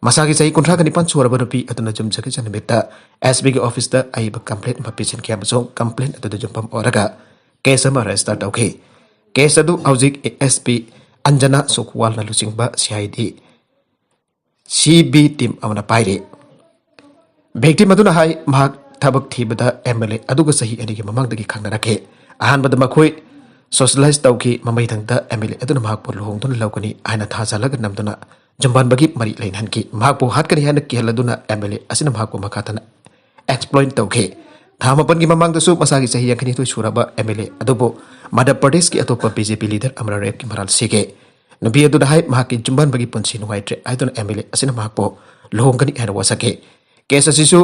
ꯃꯁꯥꯒꯤ ꯆꯍꯤ ꯀꯨꯟꯊ꯭ꯔꯥꯒ ꯅꯤꯄꯥꯟ ꯁꯨꯔꯕ ꯅꯨꯄꯤ ꯑꯗꯨꯅ ꯌꯨꯝꯁꯀꯩꯁ ꯅꯨꯃꯤꯠꯇ SP ꯒꯤ office ꯇ ꯑꯏꯕ complaint ꯑꯃ ꯄꯤꯁꯤꯟꯈꯤ ꯑꯃꯁꯨꯡ complaint ꯑꯗꯨꯗ ꯌꯨꯝꯐꯝ ꯑꯣꯏꯔꯒ case ꯑꯃ register ꯇꯧꯈꯤ꯫ Case ꯑꯗꯨ ꯍꯧꯖꯤꯛ SP ꯑꯟꯖꯅꯥ ꯁꯨꯛꯋꯥꯜꯅ ꯂꯨꯆꯤꯡꯕ CID ꯁꯤ ꯕꯤ ꯇꯤꯝ ꯑꯃꯅ ꯄꯥꯏꯔꯤ꯫ ꯚꯤꯛꯇꯤꯝ ꯑꯗꯨꯅ ꯍꯥꯏ, ꯃꯍꯥꯛ ꯊꯕꯛ ꯊꯤꯕꯗ ꯑꯦꯝ ꯑꯦꯜ ꯑꯦ ꯑꯗꯨꯒ ꯆꯍꯤ ꯑꯅꯤꯒꯤ ꯃꯃꯥꯡꯗꯒꯤ ꯈꯪꯅꯔꯛꯈꯤ꯫ ꯑꯍꯥꯟꯕꯗ ꯃꯈꯣꯏ ꯁꯣꯁꯤꯌꯦꯂꯥꯏꯖ ꯇꯧꯈꯤ꯫ ꯃꯃꯩꯊꯪꯗ ꯑꯦꯝ ꯑꯦꯜ ꯑꯦ ꯑꯗꯨꯅ ꯃꯍꯥꯛꯄꯨ ꯂꯨꯍꯣꯡꯗꯨꯅ ꯂꯧꯒꯅꯤ ꯍꯥꯏꯅ ꯊꯥꯖꯍꯜꯂꯒ ꯅꯝꯗꯨꯅ ꯖꯨꯝꯕꯥꯟꯕꯒꯤ ꯃꯔꯤ ꯂꯩꯅꯍꯟꯈꯤ꯫ ꯃꯍꯥꯛꯄꯨ ꯍꯥꯠꯀꯅꯤ ꯍꯥꯏꯅ ꯀꯤꯍꯜꯂꯗꯨꯅ ꯑꯦꯝ ꯑꯦꯜ ꯑꯦ ꯑꯁꯤꯅ ꯃꯍꯥꯛꯄꯨ ꯃꯈꯥ ꯇꯥꯅ ꯑꯦꯛꯁꯄ꯭ꯂꯣꯏꯠ ꯇꯧꯈꯤ꯫ ꯊꯥ ꯃꯥꯄꯟꯒꯤ ꯃꯃꯥꯡꯗꯁꯨ ꯃꯁꯥꯒꯤ ꯆꯍꯤ ꯌꯥꯡꯈꯩꯅꯤꯊꯣꯏ ꯁꯨꯔꯕ ꯑꯦꯝ ꯑꯦꯜ ꯑꯦ ꯑꯗꯨꯕꯨ ꯃꯙ꯭ꯌ ꯄ꯭ꯔꯗꯦꯁꯀꯤ ꯑꯇꯣꯞꯄ ꯕꯤ ꯖꯦ ꯄꯤ ꯂꯤꯗꯔ ꯑꯃꯅ ꯔꯦꯞꯀꯤ ꯃꯔꯥꯜ ꯁꯤꯈꯤ꯫ ꯅꯨꯄꯤ ꯑꯗꯨꯅ ꯍꯥꯏ, ꯃꯍꯥꯛꯀꯤ ꯖꯨꯝꯕꯥꯟꯕꯒꯤ ꯄꯨꯟꯁꯤ ꯅꯨꯡꯉꯥꯏꯇ꯭ꯔꯦ ꯍꯥꯏꯗꯨꯅ ꯑꯦꯝ ꯑꯦꯜ ꯑꯦ ꯑꯁꯤꯅ ꯃꯍꯥꯛꯄꯨ ꯂꯨꯍꯣꯡꯒꯅꯤ ꯍꯥꯏꯅ ꯋꯥꯁꯛꯈꯤ꯫ ꯀꯦꯁ ꯑꯁꯤꯁꯨ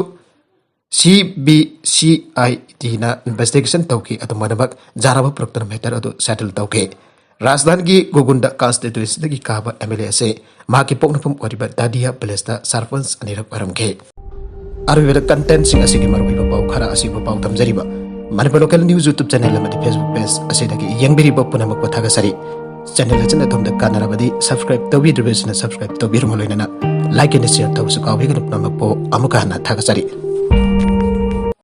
C B C I ꯗꯤꯅ investigation ꯇꯧꯈꯤ꯫ ꯑꯗꯨꯝ ꯑꯣꯏꯅꯃꯛ ꯖꯥꯔꯥꯕ ꯄꯨꯔꯛꯇꯨꯅ ꯃꯦꯇꯔ ꯑꯗꯨ ꯁꯦꯇꯜ ꯇꯧꯈꯤ꯫ ꯔꯥꯖꯁꯊꯥꯟꯒꯤ ꯒꯣꯒꯨꯟꯗ ꯀꯟꯁꯇꯤꯇ꯭ꯋꯦꯟꯁꯤꯗꯒꯤ ꯀꯥꯕ ꯑꯦꯝ ꯑꯦꯜ ꯑꯦ ꯑꯁꯤ ꯃꯍꯥꯛꯀꯤ ꯄꯣꯛꯅꯐꯝ ꯑꯣꯏꯔꯤꯕ ꯗꯥꯗꯤꯌꯥ ꯚꯤꯂꯦꯖꯇ ꯁꯔꯄꯟꯆ ꯑꯅꯤꯔꯛ ꯑꯣꯏꯔꯝꯈꯤ꯫ ꯑꯔꯣꯏꯕꯗ ꯀꯟꯇꯦꯟꯠꯁꯤꯡ ꯑꯁꯤꯒꯤ ꯃꯔꯨꯑꯣꯏꯕ ꯄꯥꯎ ꯈꯔ ꯑꯁꯤꯕꯨ ꯄꯥꯎ ꯊꯝꯖꯔꯤꯕ Manipur local news YouTube channel ꯑꯃꯗꯤ ꯐꯦꯁꯕꯨꯛ ꯄꯦꯖ ꯑꯁꯤꯗꯒꯤ ꯌꯦꯡꯕꯤꯔꯤꯕ ꯄꯨꯝꯅꯃꯛꯄꯨ ꯊꯥꯒꯠꯆꯔꯤ꯫ ꯆꯦꯅꯦꯜ ꯑꯁꯤꯅ ꯑꯗꯣꯝꯗ ꯀꯥꯟꯅꯔꯕꯗꯤ ꯁꯕꯁꯀ꯭ꯔꯥꯏꯕ ꯇꯧꯕꯤꯗ꯭ꯔꯤꯕꯁꯤꯡꯅ ꯁꯕꯁꯀ꯭ꯔꯥꯏꯕ ꯇꯧꯕꯤꯔꯨꯕ ꯂꯣꯏꯅꯅ ꯂꯥꯏꯛ ꯑꯦꯟ ꯁꯤꯌꯔ ꯇꯧꯕꯁꯨ ꯀꯥꯎꯕꯤꯒꯅꯨ꯫ ꯄꯨꯝꯅꯃꯛꯄꯨ ꯑꯃꯨꯛꯀ ꯍꯟꯅ ꯊꯥꯒꯠꯆꯔꯤ꯫